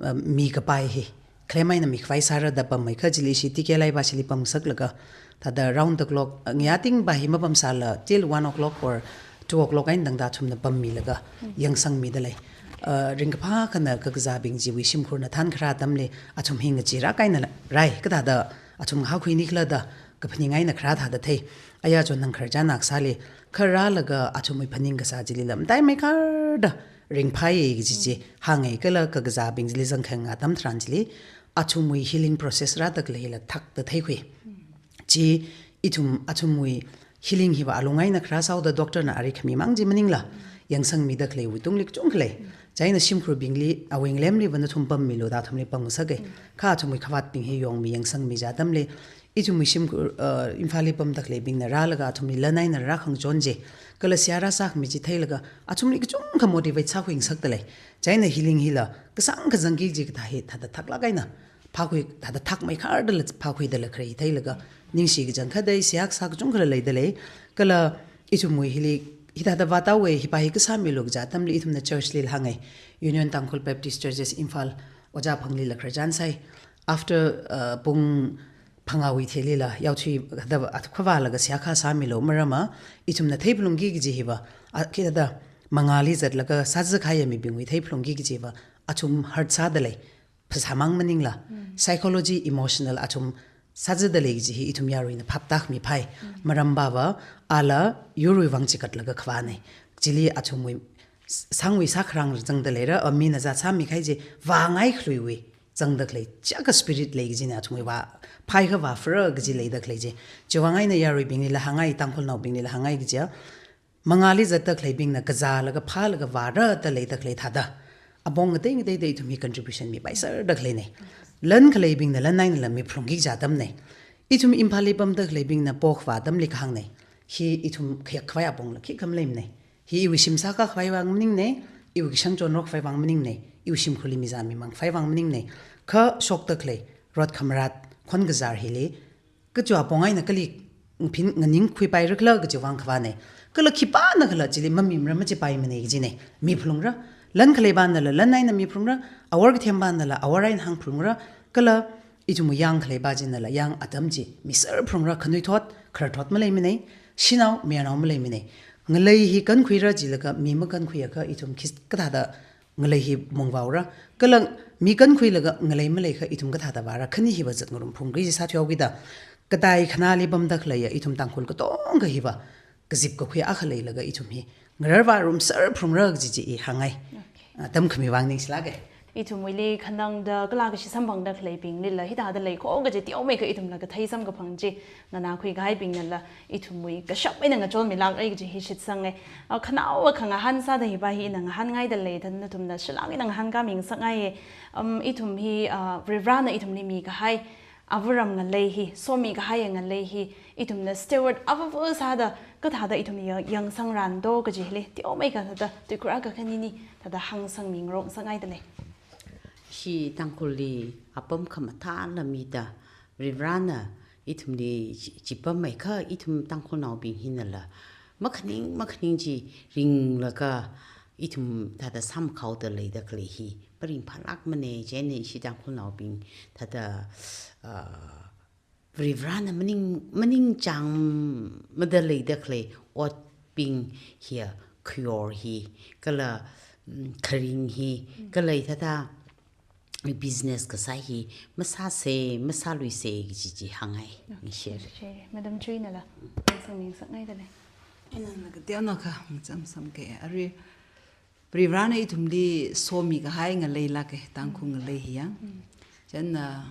uh, mikapai hi claim eina mikhavai sāra da pammeikha chili ishi TK Lai pashili pamsaklaga thāda round the clock, uh, ngayā ting pa hi mapamsāla till one o'clock or two o'clock eina tangda athumna pammilaga yangsangmidalei. Uh, ringkaphā akhana kakazābing chiwui shimkhurna thānkharā atamli athum hi ngachee rākahaina rai, kathāda athum ngahākhuini khala da kaphaning eina kharā thāda thei. Aya chon nang khararchan akha sāli kharālaga athumwui phaning kasā chilila mataimeikharda ringphāye kaji chi hānge. Kala kakazābing chili zangkhayang atam tharan chili athumwui healing process rāda khaleila thakda theikhui. Chi ithum athumwui healing hiva alung eina kharā sāhaoda doctorna ari khami mang chi maningla yangsangmida khaleiwui tungli kachungkha lei. Chieina shimkhurbingli awui ngalemliva nathum pammilu da athumli pamngasake. Kha athumwui khavātbing hi yongmi yangsangmi chi atamli ithumwui shimkhur, uh, Imphalli pamda khaleibingna rālaga athumli lan eina rākhangachon chi kala seihā rāsākhami chi theilaga athumli kachungkha motivate sākhuingasakdalei. Chieina healing hila kasāngkha zangki kaji kathā hi thāda thaklāk eina phākhui, thāda thakmeikhardala phākhuidala khalei theilaga ningshi kachangkhat dei, seihā kasā kachungkhala leidalei. Kala ithumwui hili hithāda vāthaowe, hipa hi kasāmilu kaja atamli ithumna churchlila hānge. Union Tangkhul Baptist Churches Imphal ojā Phanglila khararchan sai. After, uh, pung phangāwui theilila yaothui thāda athukhavālaga seihā kasāmilu, maramva ithumna theiphalungki kaji hiva, a, hithāda mangāli zatlaga sāzakahaiya mibingwui theiphalungki kajiva athum hurt sādalei. Phasā mang maningla, psychology, emotional athum sāzadalei kaji hi ithum yaruina phaptākhami phai. Maram pava ala yurwui vang chikatlaga khavāne. Chili athumwui s-, sangwui sākharang zangda leira, a, mina zat sāmikahai chi vāngaikhaluiwui zangda khalei, chiyākha spirit lei kajina athumwui vā, phaikha vāphara kaji leida khalei chi. Chiwuivang eina yaruibinglila hāngngai, Tangkhulnaobinglila hāngngai kajiya, mangāli zatda khaleibingna kazālaga phālaga vāra da leida khalei thāda apong ngatei ngateida ithum hi contribution mipaisarda khaleine. Lan khaleibingna lan einala miphalungki kaja atamne. Ithum Imphalli pamda khaleibingna pokhavā atamli kahāngne. Hi ithum khayak khavai apongla khikha maleimane. Hi iwui shim sākā khavai vang maningne, iwui kashang chonrok khavai vang maningne, iwui shimkhurli mizā mimang khavai vang maningne. Kha shokda khalei rot khamarat, khon kazār hili kachu apong eina kali ngaphin nganingkhuipaira khala kajiwui vang khavāne. Kala khipānakhala chili mamimara machipaimane kajine. Miphalungra. Lan khaleipanala lan eina miphalungra. Awor kathempānala awor eina hāngphalungra. Kala ithumwui yang khaleipa chinala yang atam chi misar phalungra, khanuithot khararthot maleimane. Shanao mayarnao maleimane. Ngalei hi kankhuira jilaga mi makankhuiakha ithum khis-, kathāda ngalei hi mungvāura. Kala mi kankhuilaga ngalei maleikha ithum kathāda vāra, khani hiva zatngarum phungri sāthuihaokida. Katai khanāli pamda khaleiya ithum Tangkhul katongkha hiva kazip kakhui akha leilaga ithum hi ngararvārumsar phalungra kaji chi i hāngngai. Okay. Ah, tamkhami vang ningshilāke. Ithumwuili khanangda kala kashi samphangda khaleibinglila hithāda leikho kaji teomeikha ithumla kathei samkaphang chi nganākhui kahaibingnala ithumwui kashap eina ngachonmilākra kaji hi shitsanga. Ah, khanaowa khangahān sāda hiva hi ina ngahānngaida lei, thāda nathumna shilāk eina ngahānkāmi ngasakngaiya. Um, ithum hi, ah, Varivarana ithumli mikahai avaram ngalei hi, somikahaiya ngalei hi, ithumna steward avava sāda kathāda ithum ya-, yangsangrando kaji hili teomeikha thāda tuikhur akha khanini thāda hāngsangmi ngarok ngasakngaida lei. Hi Tangkhulli apam khamathāla mida, Varivarana ithumli chi-, chipammeikha ithum Tangkhulnaobing hinala makhaning makhaning chi ringlaga ithum thāda samkhaoda leida khalei hi paringphālākmana. Chieina ishi Tangkhulnaobing thāda, ah, Varivarana maning, maningchāngmada leida khalei otbing hiya khayor hi, kala, mm, kharing hi, kala hithāda business kasā hi masāsa, masāluisa kaji chi hāngngai. Okay, ningshire. Ningshire. Madam Chuinala hāngsangmi ngasakngaida lei. Ina nakateonao kha ngacham samke. Arui Varivarana ithumli somikahai ngaleilāka, Tangkhul ngalei hiya. Mm. Chieina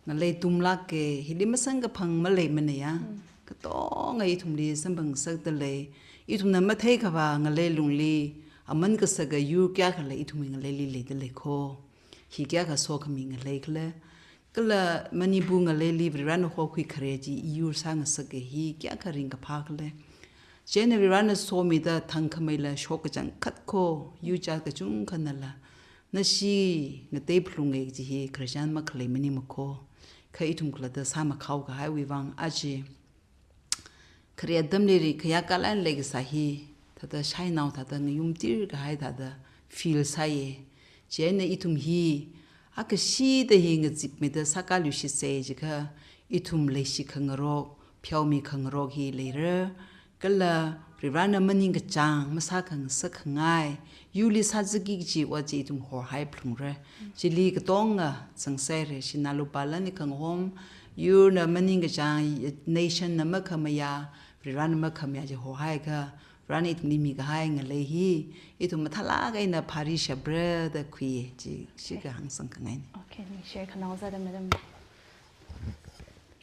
ngalei tumlāka, hili masamkaphang maleimanaya. Mm. Katonga ithumli samphangngasakda lei. Ithumna matheikhava ngalei lungli aman kasaka yur kayākhala ithumwui ngaleili leida leikho. Hi kayākha sokhami ngalei khala. Kala Manipur ngaleili Varivarana hokhui khare chi yur sāngasaka hi kayākha ringkaphā khala. Chieina Varivarana somida thangkhameila shok kachangkhat kho, yur jat kachungkhanala nashi ngatei phalunga kaji hi khararchan makhalei maningmakho. Kha ithum khalatta sāmakhao kahaiwui vang aja khare atamli ri khayā kalan leikasā hi, thāda shainao thāda ngayumtir kahai thāda feel sāya. Chieina ithum hi akashida hi ngazipmeida sākaluishitsa jiakha, ithum leishi khangarok, pheomi khangarok hi leira, kala Varivarana maningkachāng masākhangasak khangai, yurli sāzaki kaji ot chi ithum horhai phalungra. Chili katonga zangsaira, sinā lupā lanli khangahom, yurna maningkachāng, nation na makhamayā, Varivarana makhamayā chi horhaiakha, Varivarana ithumli mikahai ngalei hi ithum mathālāk eina phārishapra da khuiya chi, chi kahāng sangkhangaina. Okay, ningshire, khanaowa sāda madam.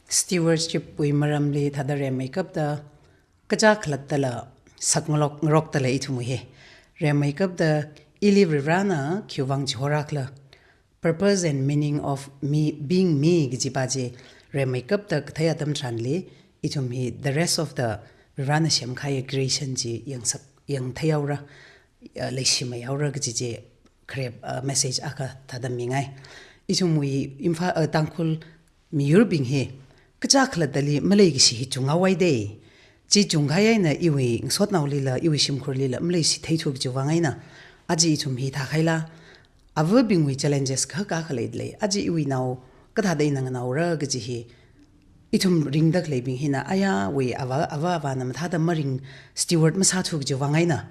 Stewardship wui maramli thāda rimeikapta, kaja khalattala sakngarok, ngarokda lei ithumwui hi. Rimeikapta ili Varivarana khiwuivang chihorākhala, purpose and meaning of me, being me kajipa chi rimeikapta kathei atam tharanli, ithum hi the rest of the Varivarana semkahai creation chi yangsak, yangtheihaora, uh, leishimeihaora kaji chi khare, uh, message akha thāda mingai. Ithumwui Imphal, uh, Tangkhul miyurbing hi kaja khalattali maleikashi hi chunghaowa dei. Chi chungkahai eina iwui ngasotnaolila, iwui shimkhurlila maleishi theithu kajiwui vang eina, aja ithum hi thākhaila, avabingwui challenges kha kha khalei lei. Aja iwui nao kathāda ina nganaora kaji hi ithum ringda khaleibing hina, ayawui ava, ava avāna mathāda maring steward masāthu kajiwui vang eina,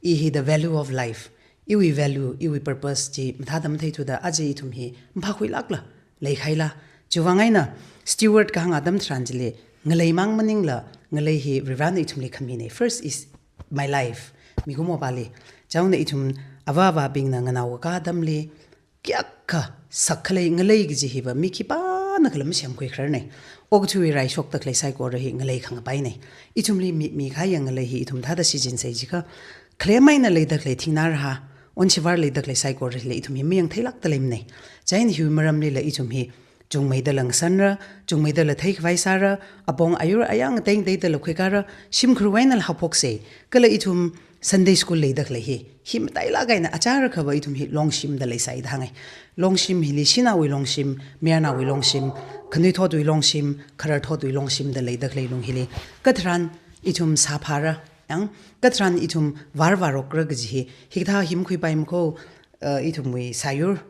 i hi the value of life, iwui value, iwui purpose chi mathāda matheithuda aja ithum hi maphākhuilākla leikhaila. Chiwui vang eina steward kahāng atam tharan chili, ngalei mang maningla, ngalei hi Varivarana ithumli khamina. First is my life, mikumopali. Chieina ithum ava avābingna nganaokā atamli, kayākha sakkhalei ngalei kaji hiva mi khipānakhala masemkhuikhararna. Okathuiwui rai shokda khalei saikora hi ngalei khangapaina. Ithumli mi, mikahaiya ngalei hi ithum thāda shichinsa jiakha, khalem eina leida khalei thingnā rahā, onshivar leida khalei saikorali ithum hi mayangtheilākda leimana. Chieina hiwui maramlila ithum hi chungmeidala ngasanra, chungmeidala theikhavai sāra, apong ayur ayā ngateingateidala khuikara, shimkhurwui einala haophoksa, kala ithum Sunday school leida khalei hi, hi matailāk eina achāra khava ithum hi longshimda leisai da hānga. Longshim hili shanaowui longshim, mayarnaowui longshim, khanuithotwui longshim, khararthotwui longshimda leida khalei lung hili, katharan ithum sāphāra, yang, katharan ithum var varokra kaji hi, hikathā hi makhuipaimakho, uh, ithumwui sāyur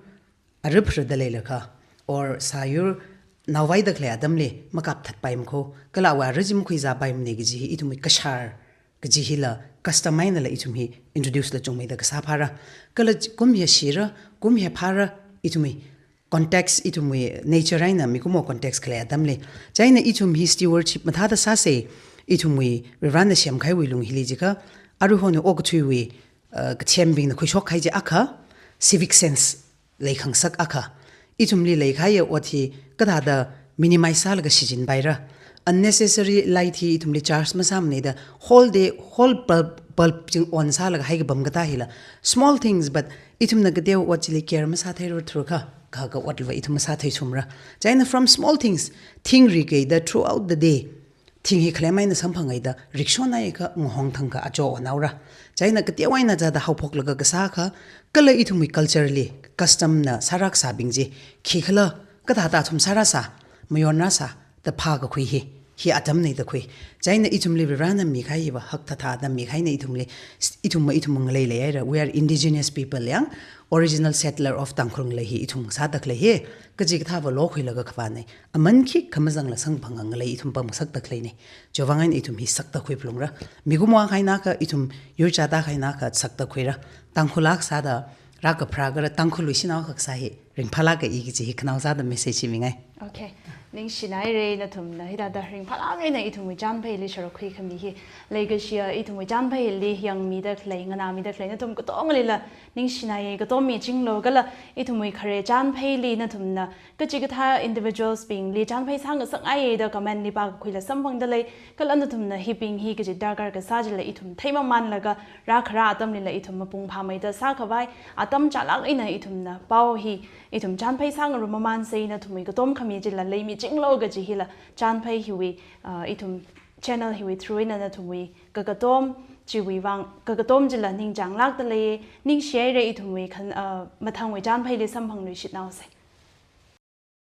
arapharada leilakha, or sāyur naovaida khalei atamli makapthatpaimakho, kala awui ara chi makhuizāpaimana kaji hi ithumwui kashār kaji hila custom einala ithum hi introduce la chungmeida kasā phāra. Kala ch-, kum hi shira, kum hi phāra, ithumwui context, ithumwui nature eina mikumo context khalei atamli. Chieina ithum hi stewardship mathāda sāsa, ithumwui Varivarana semkahaiwui lung hili jiakha, aruihon okathuiwui, uh, kathembingna khuishokkahai chi akha, civic sense leikhangasak akha, ithumli leikahaiya ot hi kathāda minimize sālaga shichinpaira. Unnecessary light hi ithumli charge masāmanei da, whole day, whole bulb, bulb ching on sālaga haikapam katā hila. Small things, but ithumna kateowa ot chili care masātheirar thurkha, kahaka otva ithum masāthei sumra. Chieina from small things, thing rikida throughout the day, thing hi khalem eina samphanghaida, rickshaw na eka ngahong thangkha ajo onaora. Chieina kateowa eina chāda haophoklaga kasākha, kala ithumwui culture li, custom na sāra kasābing chi, khikhala, kathāda athum sāra sā, mayon ra sā, da phākakhui hi, hi atamnei da khui. Chieina ithumli Varivarana mikahai hiva hakthāthāda mikahainei ithumli, ithumva ithum ngalei leihaira. We are indigenous people yang, original settler of Tangkhul ngalei hi ithum sāda khalei hi, kachikathāva lokhuilaga khavānei. Aman khikha mazangla samphanga ngalei ithum pamngasakda khaleinei. Chiwuivang eina ithum hi sakda khuiphalungra. Mikumo akha eina akha, ithum yur chāda akha eina akha sakda khuira. Tangkhul akha sāda rākapharā kala Tangkhulwui shanao akha kasā hi ringphālāka kaji hi khanao sāda message hi mingai. Okay. Ningshinaire nathumna hithāda ringphālāk eina ithumwui chānpheili shāra khuikhami hi. Leikashiya ithumwui chānpheili yangmida khalei, nganāmida khalei nathum katongalila ningshinaiye, katom michinglo kala ithumwui khare chānpheili nathumna kachikathā individuals bingli chānphei sāngasakngaiye da comment li pākakhuila samphangda lei, kala nathumna hibing hi kaji darkar kasā chila ithum theimamānlaga rākhara atamlila ithum mapung phāmeida sākhavai, atam chālāk eina ithumna pao hi, ithum chānphei sāngarumamānsei, nathumwui katom khami chila leimichinglo kaji hila, chānphei hiwui, uh, ithum channel hiwui through eina nathumwui kakatom, chiwuivang, kakatom chila ningchānglākda lei, ningshihaire ithumwui khan, uh, mathangwui chānpheili samphangluishitnaosei.